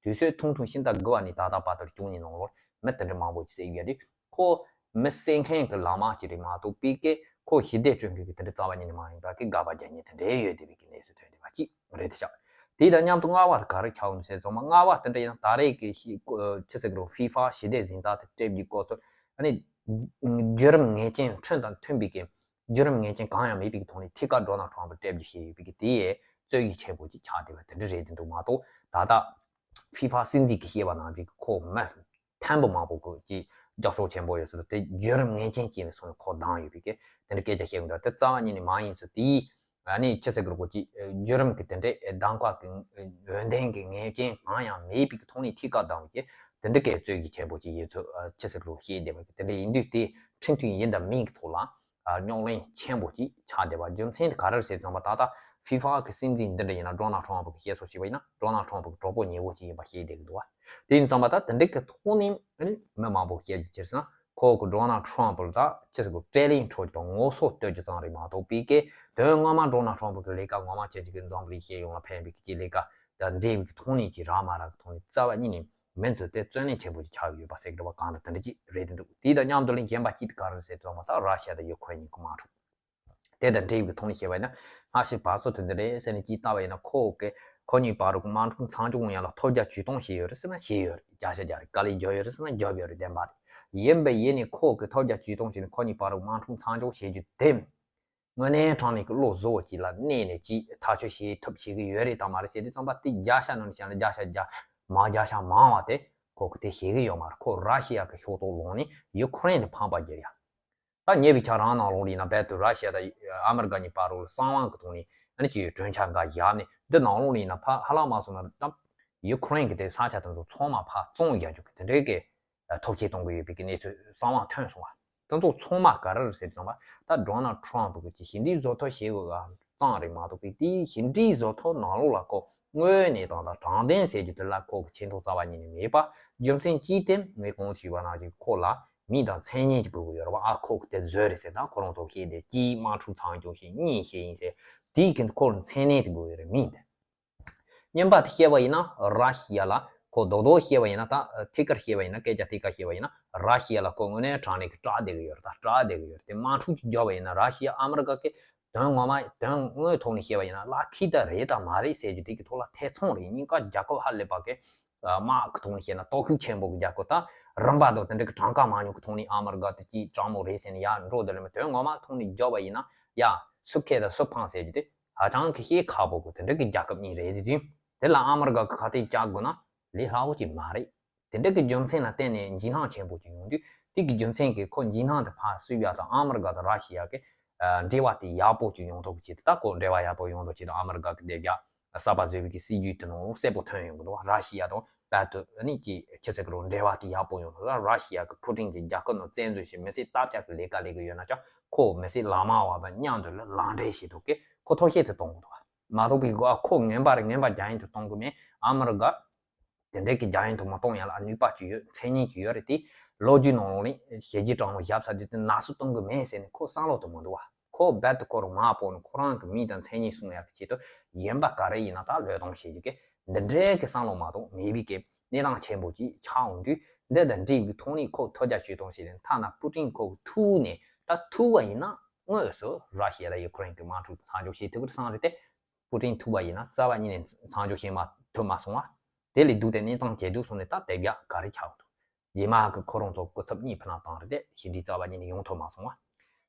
དུས་ཚོད་ཐུང་ཐུང་ཤིན་ཏུ་དགུ་བ་ནས་ད་ལྟ་བར་དུ་བཅུ་གཉིས་ནང་ལོགས་མི་དེ་འདྲ་མང་པོ་ཅིག་བསད་ཡོད་དུས་ཁོ་མི་བསད་མཁན་གྱི་ལག་དམར་ཅིག་རེད་མ་གཏོགས་པའི་གི་ཁོ་ཞི་བདེ་སྐྲུན་མཁན་གྱི་དེ་འདྲ་རྩ་བ་ཉིད་ནས་མ་ཡིན་པ་གི་དགག་པ་རྒྱག་མཁན་དེ་འདྲ་ཡོད་བསྡད་པའི་གི་གནས་ཚུལ་ཐོན་བསྡད་པ་ཅིག་རེད་དེ་ཤག་དེ་དང་མཉམ་དུ་ལྔ་པ་དེ་ག་རེ་ཆགས་འདུག་ཟེར་ཙང་མ་ལྔ་པ་དེ་འདྲ་ཡིན་ན་ད་རེས་ཀྱི་ཤི་ཅི་ཟེར་གི་རུ་ཧྥི་ཧྥ་ཞི་བདེ་གཟེངས་རྟགས་དེ་སྤྲད་རྒྱུའི་སྐོར་ཚོ་ཨ་ནི་བརྒྱུད་རིམ་ངེས་ཅན་ཁྲིམས་དང་མཐུན་པའི་གི་བརྒྱུད་རིམ་ངེས་ཅན་གང་ཡང་མེད་པའི་གི་ཐོག་ནས་ཐད་ཀར་ཌོ་ནལ་ཊམ་ཕི་སྤྲད་རྒྱུ་བྱས་ཡོད་པའི་གི་དེ་ཡས་རྩོད་གཞི་ཆེན་པོ་ཅིག་ཆགས་བསྡད་པ་དེ་འདྲ་རེད་དེ་འདུག་མ་གཏོགས་ད་ལྟ་ཧྥི་ཧྥ་སྲིད་འཛིན་གྱིས་བཤད་པ་ནང་བཞིན་ཁོ་མི་ཐེར་འབུམ་མང་པོ་གི་ཅིག་རྒྱབ་སྐྱོར་ཆེན་པོ་ཡོད་ཟེར་དེ་བརྒྱུད་རིམ་ངེས་ཅན་གྱི་ནས་སོང་ནས་ཁོ་བདམས་ཡོད་པའི་གི་དེ་འདྲ་སྐད་ཆ་བཤད་གི་འདུག་དེ་རྩ་བ་ཉིད་ནས་མ་ཡིན་ཚུལ་དེ་ཡིས་ཨ་ནི་ཅི་ཟེར་གི་རུ་གོ་ཅིག་བརྒྱུད་རིམ་གྱི་དེ་འདྲའི་གདམ་ག་གི་འོས་འདེམས་ཀྱི་ངེས་ཅན་གང་ཡང་མེད་པའི་གི་ཐོག་ནས་ཐད་ཀར་བདམས་པའི་གི་དེ་འདྲ་གའི་རྩོད་གཞི་ཆེན་པོ་ཅིག་ཡིན་ཚུལ་ཅི་ཟེར་གི་རུ་བཤད་བསྡད་པ་གི་དེ་འདྲ་ཡིན་དུས་དེ་ཁྲིམས་མཐུན་ཡིན་དང་མིན་གི་ཐོག་ལ་རྙོག་གླེང་ཆེན་པོ་ཅིག་ཆགས་བསྡད་པ་རྒྱུ་མཚན་དེ་ག་རེ་རེད་ཟེར་ཙམ་པ་ད་ལྟ་ཧྥི་ཧྥ་གི་སྲིད་འཛིན་འདི་འདྲ་ཡིན་ན་ཌོ་ནལ་ཊམ་ཕི་གི་བཤད་སྲོལ་བྱས་པ་ཡིན་ན་ཌོ་ནལ་ཊམ་ཕི་གི་གྲོགས་པོ་ཉེ་བོ་ཅིག་ཡིན་པ་བཤད་བསྡད་ཀྱི་འདུག་བ། དེ་ཡིན་ཙང་མ་ད་དེ་འདྲ་གི་ཐོག་ནས་ཨ་ནི་མི་མང་པོ་བཤད་རྒྱུ་ཅི་རེད་ཟེར་ན་ཁོ་གི་ཌོ་ནལ་ཊམ་ཕི་ལ་ད་ཅི་ཟེར་གི་སྤྲེལ་ལེན་འཕྲོད་ཀྱི་དང་ངོ་སོ་བསྟོད་རྒྱུ་ཙམ་རེད་མ་གཏོགས་པའི་གི་དོན་ངོ་མ་ཌོ་ནལ་ཊམ་ཕི་གི་ལས་ཀ་ངོ་མ་ཅན་ཅིག་གི་འཛམ་བུ་གླིང་ཤེས་ཡོངས་ལ་ཕན་པའི་གི་ལས་ཀ་དང་འབྲེལ་བའི་གི་ཐོག་ནས་ཅིག་རག་མ་རག་གི་ཐོག་ནས་རྩ་བ་ཉིད་ནས་མི་ཚོས་དེ་བརྩོན་ལེན་ཆེན་པོ་ཅིག་ཆགས་ཡོད་པ་ཟེར་གི་རེད་བ། གང་ལྟར་དེ་འདྲ་ཅིག་རེད་དེ་འདུག་དེ་དང་མཉམ་དུ་ལ་རྒན་པ་གཅིག་དེ་ག་རེ་ཟེར་ཙམ་པ་ད་ར་ཤི་ཡ་དང་ཡུ་ཁུ་རེན་གཉིས་ཀྱི་དམག་འཁྲུག་དེ་དང་འབྲེལ་བའི་ཐོག་ནས་བཤད་པ་ཡིན་ན་སྔ་ཕྱི་བར་གསུམ་དེ་འདྲ་རེད་ཟེར་ནས་ཅིག་བལྟ་བ་ཡིན་ན་ཁོ་གི་ཁོ་གཉིས་བར་དུ་དམག་འཁྲུག་མཚམས་འཇོག་ཡན་ལ་ཐོལ་རྒྱག་ཇུས་གཏོང་བྱས་ཡོད་རེད་ཟེར་ན་བྱས་ཡོད་རེད། བརྒྱ་ཆ་བརྒྱ་རེད། དཀའ་ལས་བརྒྱབ་ཡོད་རེད་ཟེར་ན་བརྒྱབ་ཡོད་རེད། བདེན་པ་རེད། ཡིན་པ་ཡིན་ནས་ཁོ་གི་ཐོལ་རྒྱག་ཇུས་གཏོང་བྱས་ནས་ཁོ་གཉིས་བར་དུ་དམག་འཁྲུག་མཚམས་འཇོག་བྱེད་རྒྱུ་དེ་དངོས་གནས་དྲང་གནས་ཀྱི་བློ་གཟུ་བོ་ཅིག་ལ་གནས་ནས་ཅིག་ཐག་གཅོད་བྱེད་ཐུབ་བྱེད་ཀྱི་ཡོད་རེད་དང་མ་རེད་ཟེར་དུས་ཙམ་པ་དེ་བརྒྱ་ཆ་ནང་ནས་བཤད་ན་བརྒྱ་ཆ་བརྒྱ་མ་བརྒྱ་ཆ་མང་བ་དེ་ཁོ་གི་དེ་བྱེད་ཀྱི་ཡོད་མ་རེད། ཁོ་ར་ཤི་ཡ་གི་ཕྱོགས་གཏོགས་ལངས་ནས་ཡུ་ཁུ་རེན་དུ་ཕམ་པ་བརྒྱབ་ཡ། ད་ཉེ་བའི་ཆར་རང་ནང་ལོགས་ལ་ཡིན་ན་རྦད་དེ་ར་ཤི་ཡ་དང་ཨ་མི་རི་ཀ་གཉིས་བར་ལ་གསང་བ་གི་ཐོག་ནས་ཨ་ནི་ཅིག་གྲོས་འཆར་འགའ་བཞག་ནས་འདི་ནང་ལོགས་ལ་ཡིན་ན་ཕ་ཧ་ལམ་མ་སོང་ན་ད་ཡུ་ཁུ་རེན་གི་དེ་ས་ཆ་དེ་ཚོ་ཚང་མ་ཕར་བཙོང་རྒྱག་རྒྱུ་གི་དེ་འདྲའི་གི་ཐབས་ཤེས་གཏོང་གི་ཡོད་པའི་གི་གནས་ཚུལ་གསང་བ་ཐོན་སོང་བ། དེ་ཚོ་ཚང་མ་ག་རེ་རེད་ཟེར་ཙམ་པ་ད་ཌོ་ནལ་ཊམ་ཕི་གི་ཅིག་ཞི་འགྲིག་བཟོ་ཐབས་བྱེད་དགོས་ག་ཙང་རེད་མ་གཏོགས་པའི་དེའི་ཞི་འགྲིག་བཟོ་ཐབས་ནང་ལོགས་ལ་ཁོ་དངོས་གནས་དང་ད་དྲང་བདེན་ཟེར་རྒྱུ་དེ་ལ་ཁོ་གི་ཆེ་མཐོང་རྩ་བ་ཉིད་ནས་མེད་པ། རྒྱུ་མཚན་གཅིག་དེ་ངས་གོང་དུ་ཞུས་པ་ནང་བཞིན་ཁོ་ལ་མིང་དང་མཚན་སྙན་གྱི་དགོས་ཀྱི་ཡོད་རེད་བ། ཨ་ཁོ་གི་དེ་བཟོས་རེད་ཟེར་ད་ཁོ་རང་ཚོ་བཤད་དེ་གཅིག་དམག་འཁྲུག་མཚམས་འཇོག་བྱེད་གཉིས་བྱེད་ཡིན་ཟེར་དེའི་གི་ཁོ་ལ་མཚན་གནས་དེ་དགོས་ཀྱི་རེད། མིང་དེ་གཉིས་པ་དེ་བཤད་པ་ཡིན་ན་ར་ཤི་ཡ་ལ་ཁོ་རྡོག་རྡོག་བཤད་པ་ཡིན་ན་ད་ཐད་ཀར་བཤད་པ་ཡིན་ན་སྐད་ཆ་ཐད་ཀར་བཤད་པ་ཡིན་ན་ར་ཤི་ཡ་ལ་ཁོ་དངོས་གནས་དྲང་གནས་ཀྱི་སྐྲག་བསྡད་ཀྱི་ཡོད་རེད། ད་སྐྲག་བསྡད་ཀྱི་ཡོད་རེད། དེ་དམག་འཁྲུག་ཅིག་རྒྱག་པ་ཡིན་ན་ར་ཤི་ཡ་ཨ་མི་རི་ཀ་གི་དོན་ངོ་མ་དོན་དངོས་ཐོག་ནས་བཤད་པ་ཡིན་ན་ལག་ཁྱེར་ད་རེད་དང་མ་རེད་ཟེར་རྒྱུ་དེ་གི་ཐོག་ལ་ཐེ་ཚོམ་རེད། གཉིས་ཀ་རྒྱལ་ཁབ་ཧ་ལས་པ་གི་དམག་གི་ཐོག་ནས་བཤད་ན་སྟོབས་ཤུགས་ཆེན་པོ་གི་རྒྱལ་ཁབ་ད་རིམ་པ་དང་དེ་འདྲ་གི་གྲངས་ཀ་མང་ཉུང་གི་ཐོག་ནས་ཨ་མི་རི་ཀ་དེ་གཅིག་དྲང་མོ་རེད་ཟེར་ནས་ཡར་འགྲོ་དེ་ལ་མི་དོན་ངོ་མ་ཐོག་ནས་རྒྱབ་པ་ཡིན་ན་ཡ་སུ་ཁེ་ད་སུ་ཕངས་ཟེར་རྒྱུ་དེ་ཧ་ཅང་གི་ཤེས་ཁག་པོ་གི་དེ་འདྲ་གི་རྒྱལ་ཁབ་གཉིས་རེད། དེ་དུས་དེ་ལ་ཨ་མི་རི་ཀ་གི་ཁ་གཏད་བཅག་དགོས་ན་ལས་སླ་བོ་ཅིག་མ་རེད། དེ་འདྲ་གི་རྒྱུ་མཚན་ལ་བརྟེན་ནས་འཇིགས་སྣང་ཆེན་པོ་ཅིག་ཡོང་དུས་དེ་གི་རྒྱུ་མཚན་གྱིས་ཁོ་འཇིགས་སྣང་དེ་ཕར་བསུབ་ཡ་དང་ཨ་མི་རི་ཀ་དང་ར་ཤི་ཡ་གི་འབྲེལ་བ་དེ་ཡག་པོ་ཅིག་ཡོང་ཐུབ་ཀྱི་ཆེད་དུ་ད་ཁོ་འབྲེལ་བ་ཡག་པོ་ཡོང་ཐུབ་ཆེད་དུ་ཨ་མི་རི་ཀ་གི་སྡེ་རྒྱ་གསར་པ་བཟོས་པའི་གི་སྲིད་ཇུས་དེ་ནང་གསལ་པོ་ཐོན་ཡོང་གི་འདུག་བ། ར་ཤི་ཡ་དང་རྦད་དེ་ནི་ཅི་ཅི་ཟེར་གི་རུ་འབྲེལ་བ་དེ་ཡག་པོ་ཡོང་ཐུབ་ལ། ར་ཤི་ཡ་གི་ཕུ་ཀྲིན་གྱི་རྒྱལ་ཁབ་ནང་བཙན་འཛུལ་བྱས་མི་སེར་སྟབས་ཆག་གི་ལས་ཀ་ལས་གི་ཡོད་ན་ཀྱང་ཁོ་མི་སེར་ལག་དམར་བ་དང་མཉམ་དུ་ལ་ལག་འབྲེལ་བྱེད་ཐུབ་གི་ཁོ་ཐབས་ཤེས་དེ་གཏོང་གི་འདུག་བ། མ་གཏོགས་པའི་གི་ཨ་ཁོ་ངན་པ་རེད། ངན་པ་རྒྱ་ཡན་དུ་གཏོང་གི་མེད། ཨ་མི་རི་ཀ་དེ་འདྲའི་གི་རྒྱ་ཡན་དུ་མ་གཏོང་ཡ་ལ་ཨ་ནུས་པ་ཅིག་ཡོད། མཚན་སྙན་ཅིག་ཡོད་རེད། དེ་ ལོ་རྒྱུས་ནང་ལོགས་ནས་ཞི་རྒྱས་གྲང་མོ་བཞག་ཚར་དུས་དེ་ནག་སུ་གཏོང་གི་མེད་ཟེར་ནས་ཁོ་བསམ་བློ་དུ་མི་འདུག་བ། ཁོ་རྦད་དེ་ཁོ་རང་མ་སྤོ་ནས་ཁོ་རང་གི་མིང་དང་མཚན་སྙན་སྲུང་ཡག་གི་ཆེད་དུ་གཞན་པ་ག་རེ་ཡིན་ན་ད་བློས་གཏོང་བྱེད་རྒྱུ་གི་འདི་འདྲའི་གི་བསམ་བློ་མ་གཏོགས་མེད་པའི་གི་གནས་སྟངས་ཆེན་པོ་ཅིག་ཆགས་འོང་དུས། འདི་དང་འབྲེལ་བའི་ཐོག་ནས་ཁོ་ཐོལ་རྒྱག་བྱེད་གཏོང་བྱས་ནས་ཐ་ན་པུ་ཏིན་ཁོ་ཐུག་ནས་ད་ཐུག་པ་ཡིན་ན་དངོས་སུ་ར་ཤི་ཡ་དང་ཡུ་ཁུ་རེན་གི་དམག་འཁྲུག་མཚམས་འཇོག་བྱེད་ཐུབ་ཀྱི་རེད་བསམ་རེད་དེ། པུ་ཏིན་ཐུག་པ་ཡིན་ན་རྩ་བ་ཉིད་ནས་མཚམས་འཇོག་བྱེད་མ་ཐུབ་མ་སོང་བ། དེ་ལས་སྡུག་དེ་གནས་སྟངས་ཇེ་སྡུག་སོང་ནས་ད་དེ་རྒྱ་ག་རེ་ཆགས་འདུག་རྗེས་མ་གི་ཁོ་རང་ཚོ་སྐུ་ཚབ་གཉིས་ཕུད་ནང་བཏང་རེད་དེ་ཞི་འགྲིག་རྩ་བ་ཉིད་ནས་ཡོང་ཐུབ་མ་སོང་བ།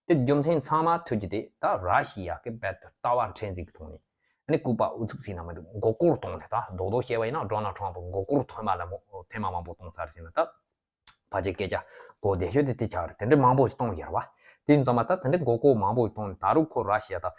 དེ་རྒྱུ་མཚན་ཚང་མ་ཐུག་རྒྱུ་དེ་ད་ར་ཤི་ཡ་གི་རྦད་དེ་ལྟ་བ་འཁྲེན་འཛིན་གི་ཐོག་ནས་ཨ་ནི་ལྐུགས་པ་ཨུ་ཚུགས་ཟིན་ན་མི་འདུག་མགོ་སྐོར་བཏང་ནས་ད་རྡོག་རྡོག་བཤད་པ་ཡིན་ན་ཌོ་ནལ་ཊམ་ཕུ་མགོ་སྐོར་ཐེངས་མ་ལ་མོ་ཐེངས་མ་མང་པོ་བཏང་ཚར་ཟིན་ན་ད། ཕལ་ཆེར་སྐད་ཆ་གོ་བདེ་ཤོས་དེ་དེ་ཆགས་རེད། དེ་འདྲའི་མང་པོ་ཞིག་གཏོང་ཡོད་རེད་བ། དེ་ཡིན་ཙང་མ་ད་དེ་འདྲའི་མགོ་སྐོར་མང་པོ་ཞིག་གཏོང་ནས་ད་རུང་ཁོ་ར་ཤི་ཡ་དང་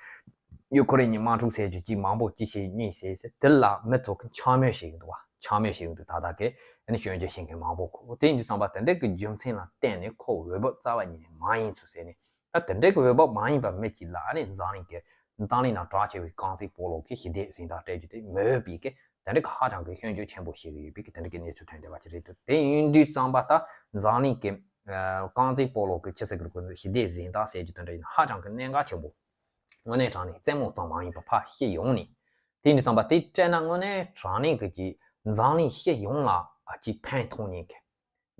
ཡུ་ཁུ་རེན་གཉིས་དམག་འཁྲུག་ཟེར་རྒྱུ་གཅིག་མང་པོ་གཅིག་བྱས་གཉིས་བྱས་ཟེར་དེ་ལ་མི་ཚོ་གི་འཕྱ་སྨོད་བྱེད་ཀྱི་འདུག་བ། འཕྱ་སྨོད་བྱེད་ཀྱི་འདུག་ད་ལྟ་གི་ཨ་ནི་སྐྱོན་བརྗོད་བྱེད་མཁན་མང་པོ་གོ། དེ་ཡིན་དུས་ཙམ་པ་དེ་འདྲའི་གི་རྒྱུ་མཚན་ལ་བརྟེན་ནས་ཁོ་འོས་བབ་རྩ་བ་ཉིད་ནས་མ་ཡིན་ཚུལ་ཟེར་ནས། ད་དེ་འདྲའི་གི་འོས་བབ་མ་ཡིན་པ་མི་གཅིག་ལ་ཨ་ནི་འཛམ་གླིང་གི་འཛམ་གླིང་ནང་གྲགས་ཆེ་བའི་རྐང་རྩེད་སྤོ་ལོ་གི་ཞི་བདེ་གཟེངས་རྟགས་སྤྲད་རྒྱུ་དེ་མི་འོས་པའི་གི་དེ་འདྲ་གི་ཧ་ཅང་གི་སྐྱོན་བརྗོད་ཆེན་པོ་བྱེད་ཀྱི་ཡོད་པའི་གི་དེ་འདྲ་གི་གནས་ཚུལ་ཐོན་བསྡད་པ་ཅིག་རེད་འདུག་དེ་ཡིན་དུས་ཙམ་པ་ད་འཛམ་གླིང་གི་ཨ་རྐང་རྩེད་སྤོ་ལོ་གི་ཆི་ཟེར་གི་རེད། ཞི་བདེ་གཟེངས་རྟགས་ཟེར་རྒྱུ་དེ་འདྲ་ཡིན་ན་ཧ་ཅང་གི་གནད་འགག་ཆེན་པོ། དངོས་གནས་དྲང་གནས་རྩེད་མོ་ཙམ་མ་ཡིན་པ་ཕར་སྤྱི་ཡོངས་ནས། དེ་ཡིན་དུས་ཙམ་པ་དེ་སྤྲད་ན་དངོས་གནས་དྲང་གནས་གི་ཅིག་འཛམ་གླིང་སྤྱི་ཡོངས་ལ་ཨ་ཅིག་ཕན་ཐོགས་ཉེན་གི་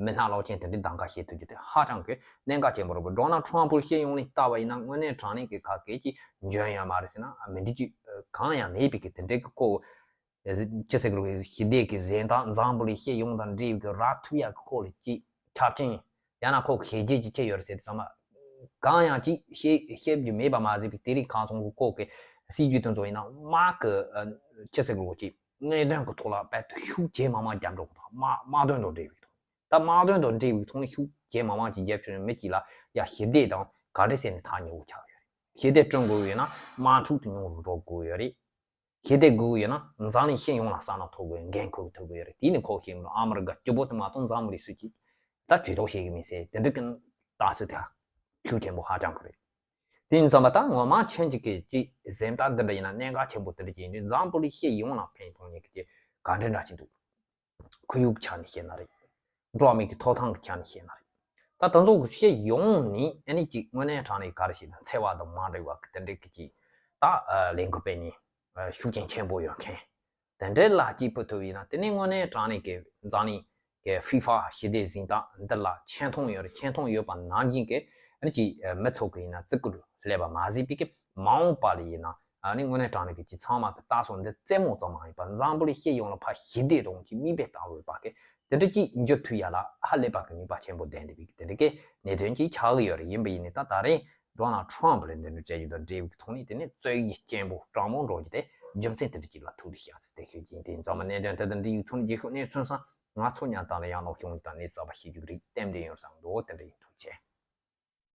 མི་སྣ་རླབས་ཆེན་དེ་འདྲའི་གདམ་ག་བྱེད་ཐུབ་རྒྱུ་དེ་ཧ་ཅང་གི་གནད་འགག་ཆེན་པོ་རེད་པ། ཌོ་ནལ་ཊམ་ཕུ་སྤྱི་ཡོངས་ནས་བལྟས་པ་ཡིན་ན་དངོས་གནས་དྲང་གནས་ཀྱི་ག་གེ་ཅིག་འཇོན་ཡོད་མ་རེད་ཟེར་ན་མི་འགྲིག་ཅིག་གང་ཡང་མེད་པའི་གི་དེ་འདྲའི་གི་ཁོ་ཅི་ཟེར་གི་རེད། ཞི་བདེ་གི་གཟེངས་རྟགས་འཛམ་བུ་གླིང་སྤྱི་ཡོངས་དང་འབྲེལ་ཡོད་གི་རག་ཐུབ་ཡག་གི་ཁོ་ལ་ཅིག་ཁྱབ་ཆེན་ཡང་ན་ཁོ་གི་བྱས་རྗེས་ཅིག་ཅི་ཡོད་རེད་ཟེར་དུས་ཙམ་པ་གང་ཡང་ཅིག་བཤད་བཤད་རྒྱུ་མེད་པ་མ་ཟད་པའི་དེ་རིང་ཁ་སང་གི་ཁོ་གི་སྲིད་ཇུས་དེ་ཚོ་ཡིན་ན་དམག་གི་ཅི་ཟེར་གི་རེད། ཅིག་གནད་དོན་གི་ཐོག་ལ་རྦད་དེ་ཤུགས་ཇེ་མང་མང་རྒྱབ་འགྲོ་གི་འདུག་དམག་དམག་དོན་དང་འབྲེལ་བའི་ཐོག་ད་དམག་དོན་དང་འབྲེལ་བའི་ཐོག་ནས་ཤུགས་ཇེ་མང་མང་ཅིག་རྒྱབ་ཤོར་ནས་མི་གཅིག་ལ་ཡ་ཞི་བདེ་དང་ག་འདྲ་ཟེར་ནས་ཐག་ཉེ་བོ་ཆགས་ཡོད་རེད། ཞི་བདེ་བསྐྲུན་དགོས་ཡོད་ན་དམག་འཁྲུག་དེ་ཉུང་རུ་འགྲོ་དགོས་ཡོད་རེད། ཞི་བདེ་དགོས་ཡོད་ན་འཛམ་གླིང་སྤྱི་ཡོངས་ལ་ས་ནག་ཐོབ་དགོས་ཡོད། འགན་འཁུར་ཐུབ་དགོས་ཡོད་རེད། དེ་ནི་ཁོ་ཤེས་མི་འདུག་ཨ་མི་རི་ཀ་སྐྱིད་པོ་དེ་མ་གཏོགས་འཛམ་བུ་གླིང་སུ་གཅིག་ད་ཇུས་གཏོགས་བྱེད་ཀྱི་མེད་ཟེར་དེ་འདྲ་གི་ལྟ་ཚུལ་དེ་ཤུགས་ཆེན་པོ་ཧ་ཅང་གི་རེད། དེ་ཡིན་ཙམ་པ་ད་ངོ་མ་ཁྱེད་ཀྱི་གི་ཅིག་གཟེངས་རྟགས་འདི་འདྲ་ཡིན་ན་གནད་འགག་ཆེན་པོ་དེ་འདྲ་ཅིག་ཡིན་དུས་འཛམ་བུ་གླིང་སྤྱི་ཡོངས་ལ་ཕན་ཐོགས་ཉེན་གི་ཅིག་ག་འདྲ་འདྲ་ཅིག་འདུག་ཁོར་ཡུག་ཆ་ནས་བཤད་ན་རེད། འགྲོ་བ་མིའི་གི་ཐོབ་ཐང་གི་ཆ་ནས་བཤད་ན་རེད། ད་དེ་ཚོ་གི་སྤྱི་ཡོངས་ནས་ཨ་ནི་ཅིག་དངོས་གནས་དྲང་གནས་ག་རེ་ཞིག་ན་འཚེ་བ་དང་མ་འབྲེལ་བ་གི་དེ་འདྲའི་གི་ཅིག་ད་ལས་འགུལ་སྤེལ་ནས་ཤུགས་རྐྱེན་ཆེན་པོ་ཡོད་མཁན་དེ་འདྲའི་ལ་གཅིག་ཕུད་ཐུབ་ཡིན་ན་དེ་ནི་དངོས་གནས་དྲང་གནས་གི་འཛམ་གླིང་གི་ཧྥི་ཧྥ་ཞི་བདེ་གཟེངས་རྟགས་འདི་ལ་ཆེ་མཐོང་ཡོད་རེད། ཆེ་མཐོང་ཡོད་པ་ནང་བཞིན་གི་ཨ་ནི་ཅིག་མི་ཚོ་གི་ཡིན་ན་བརྩི་བཀུར་སླེབས་པ་མ་ཟད་པའི་གི་མ་འོངས་པ་ལ་ཡིན་ན། ཨ་ནི་དངོས་གནས་དྲང་གནས་ཀྱི་ཅིག་ཚང་མ་གི་ལྟ་སོང་འདི་རྩེད་མོ་ཙམ་མ་ཡིན་པར་འཛམ་བུ་གླིང་སྤྱི་ཡོངས་ལ་ཕར་ཞི་བདེ་དང་ཅིག་མིག་དཔེ་ལྟ་འོས་པ་གི་དེ་འདྲ་ཅིག་འགྱུར་ཐུབ་ཡ་ལ་ཧ་ལས་པ་གི་ནུས་པ་ཆེན་པོ་ལྡན་བསྡད་པའི་དེ་འདྲ་གི་གནད་དོན་ཅིག་ཆགས་ཀྱི་ཡོད་རེད། ཡིན་པ་ཡིན་ནའི་ད་ད་རེས་ཌོ་ནལ་ཊམ་ཕུ་ལ་འདི་འདྲ་བྱས་རྒྱུ་དང་འབྲེལ་བའི་ཐོག་ནས་དེ་ནས་རྩོད་ཡིག་སྐྱེན་པོ་སྤྲང་མོ་འགྲོ་རྒྱུ་དེ་རྒྱུ་མཚན་དེ་འདྲ་ཅིག་ལ་ཐུག་རེད་ཤག་ཟེར་དེ་ཤོད་ཀྱིན་དེ་ཡིན་ཙང་མ་གནད་དོན་དེ་དང་འབྲེལ་བའི་ཐོག་ནས་རྗེས་ཤོད་གནས་ཚུལ་སང་ང་ཚོ་ཉར་སྟངས་ལ་ཡང་ལོག་བྱུང་དང་གནས་ཚབ་པ་ཤེས་རྒྱུ་རིགས་གཏན་གཏན་ཡོད་བསམ་འདུག་དེ་འདྲ་ཡིན། ཐུགས་རྗེ་ཆེ།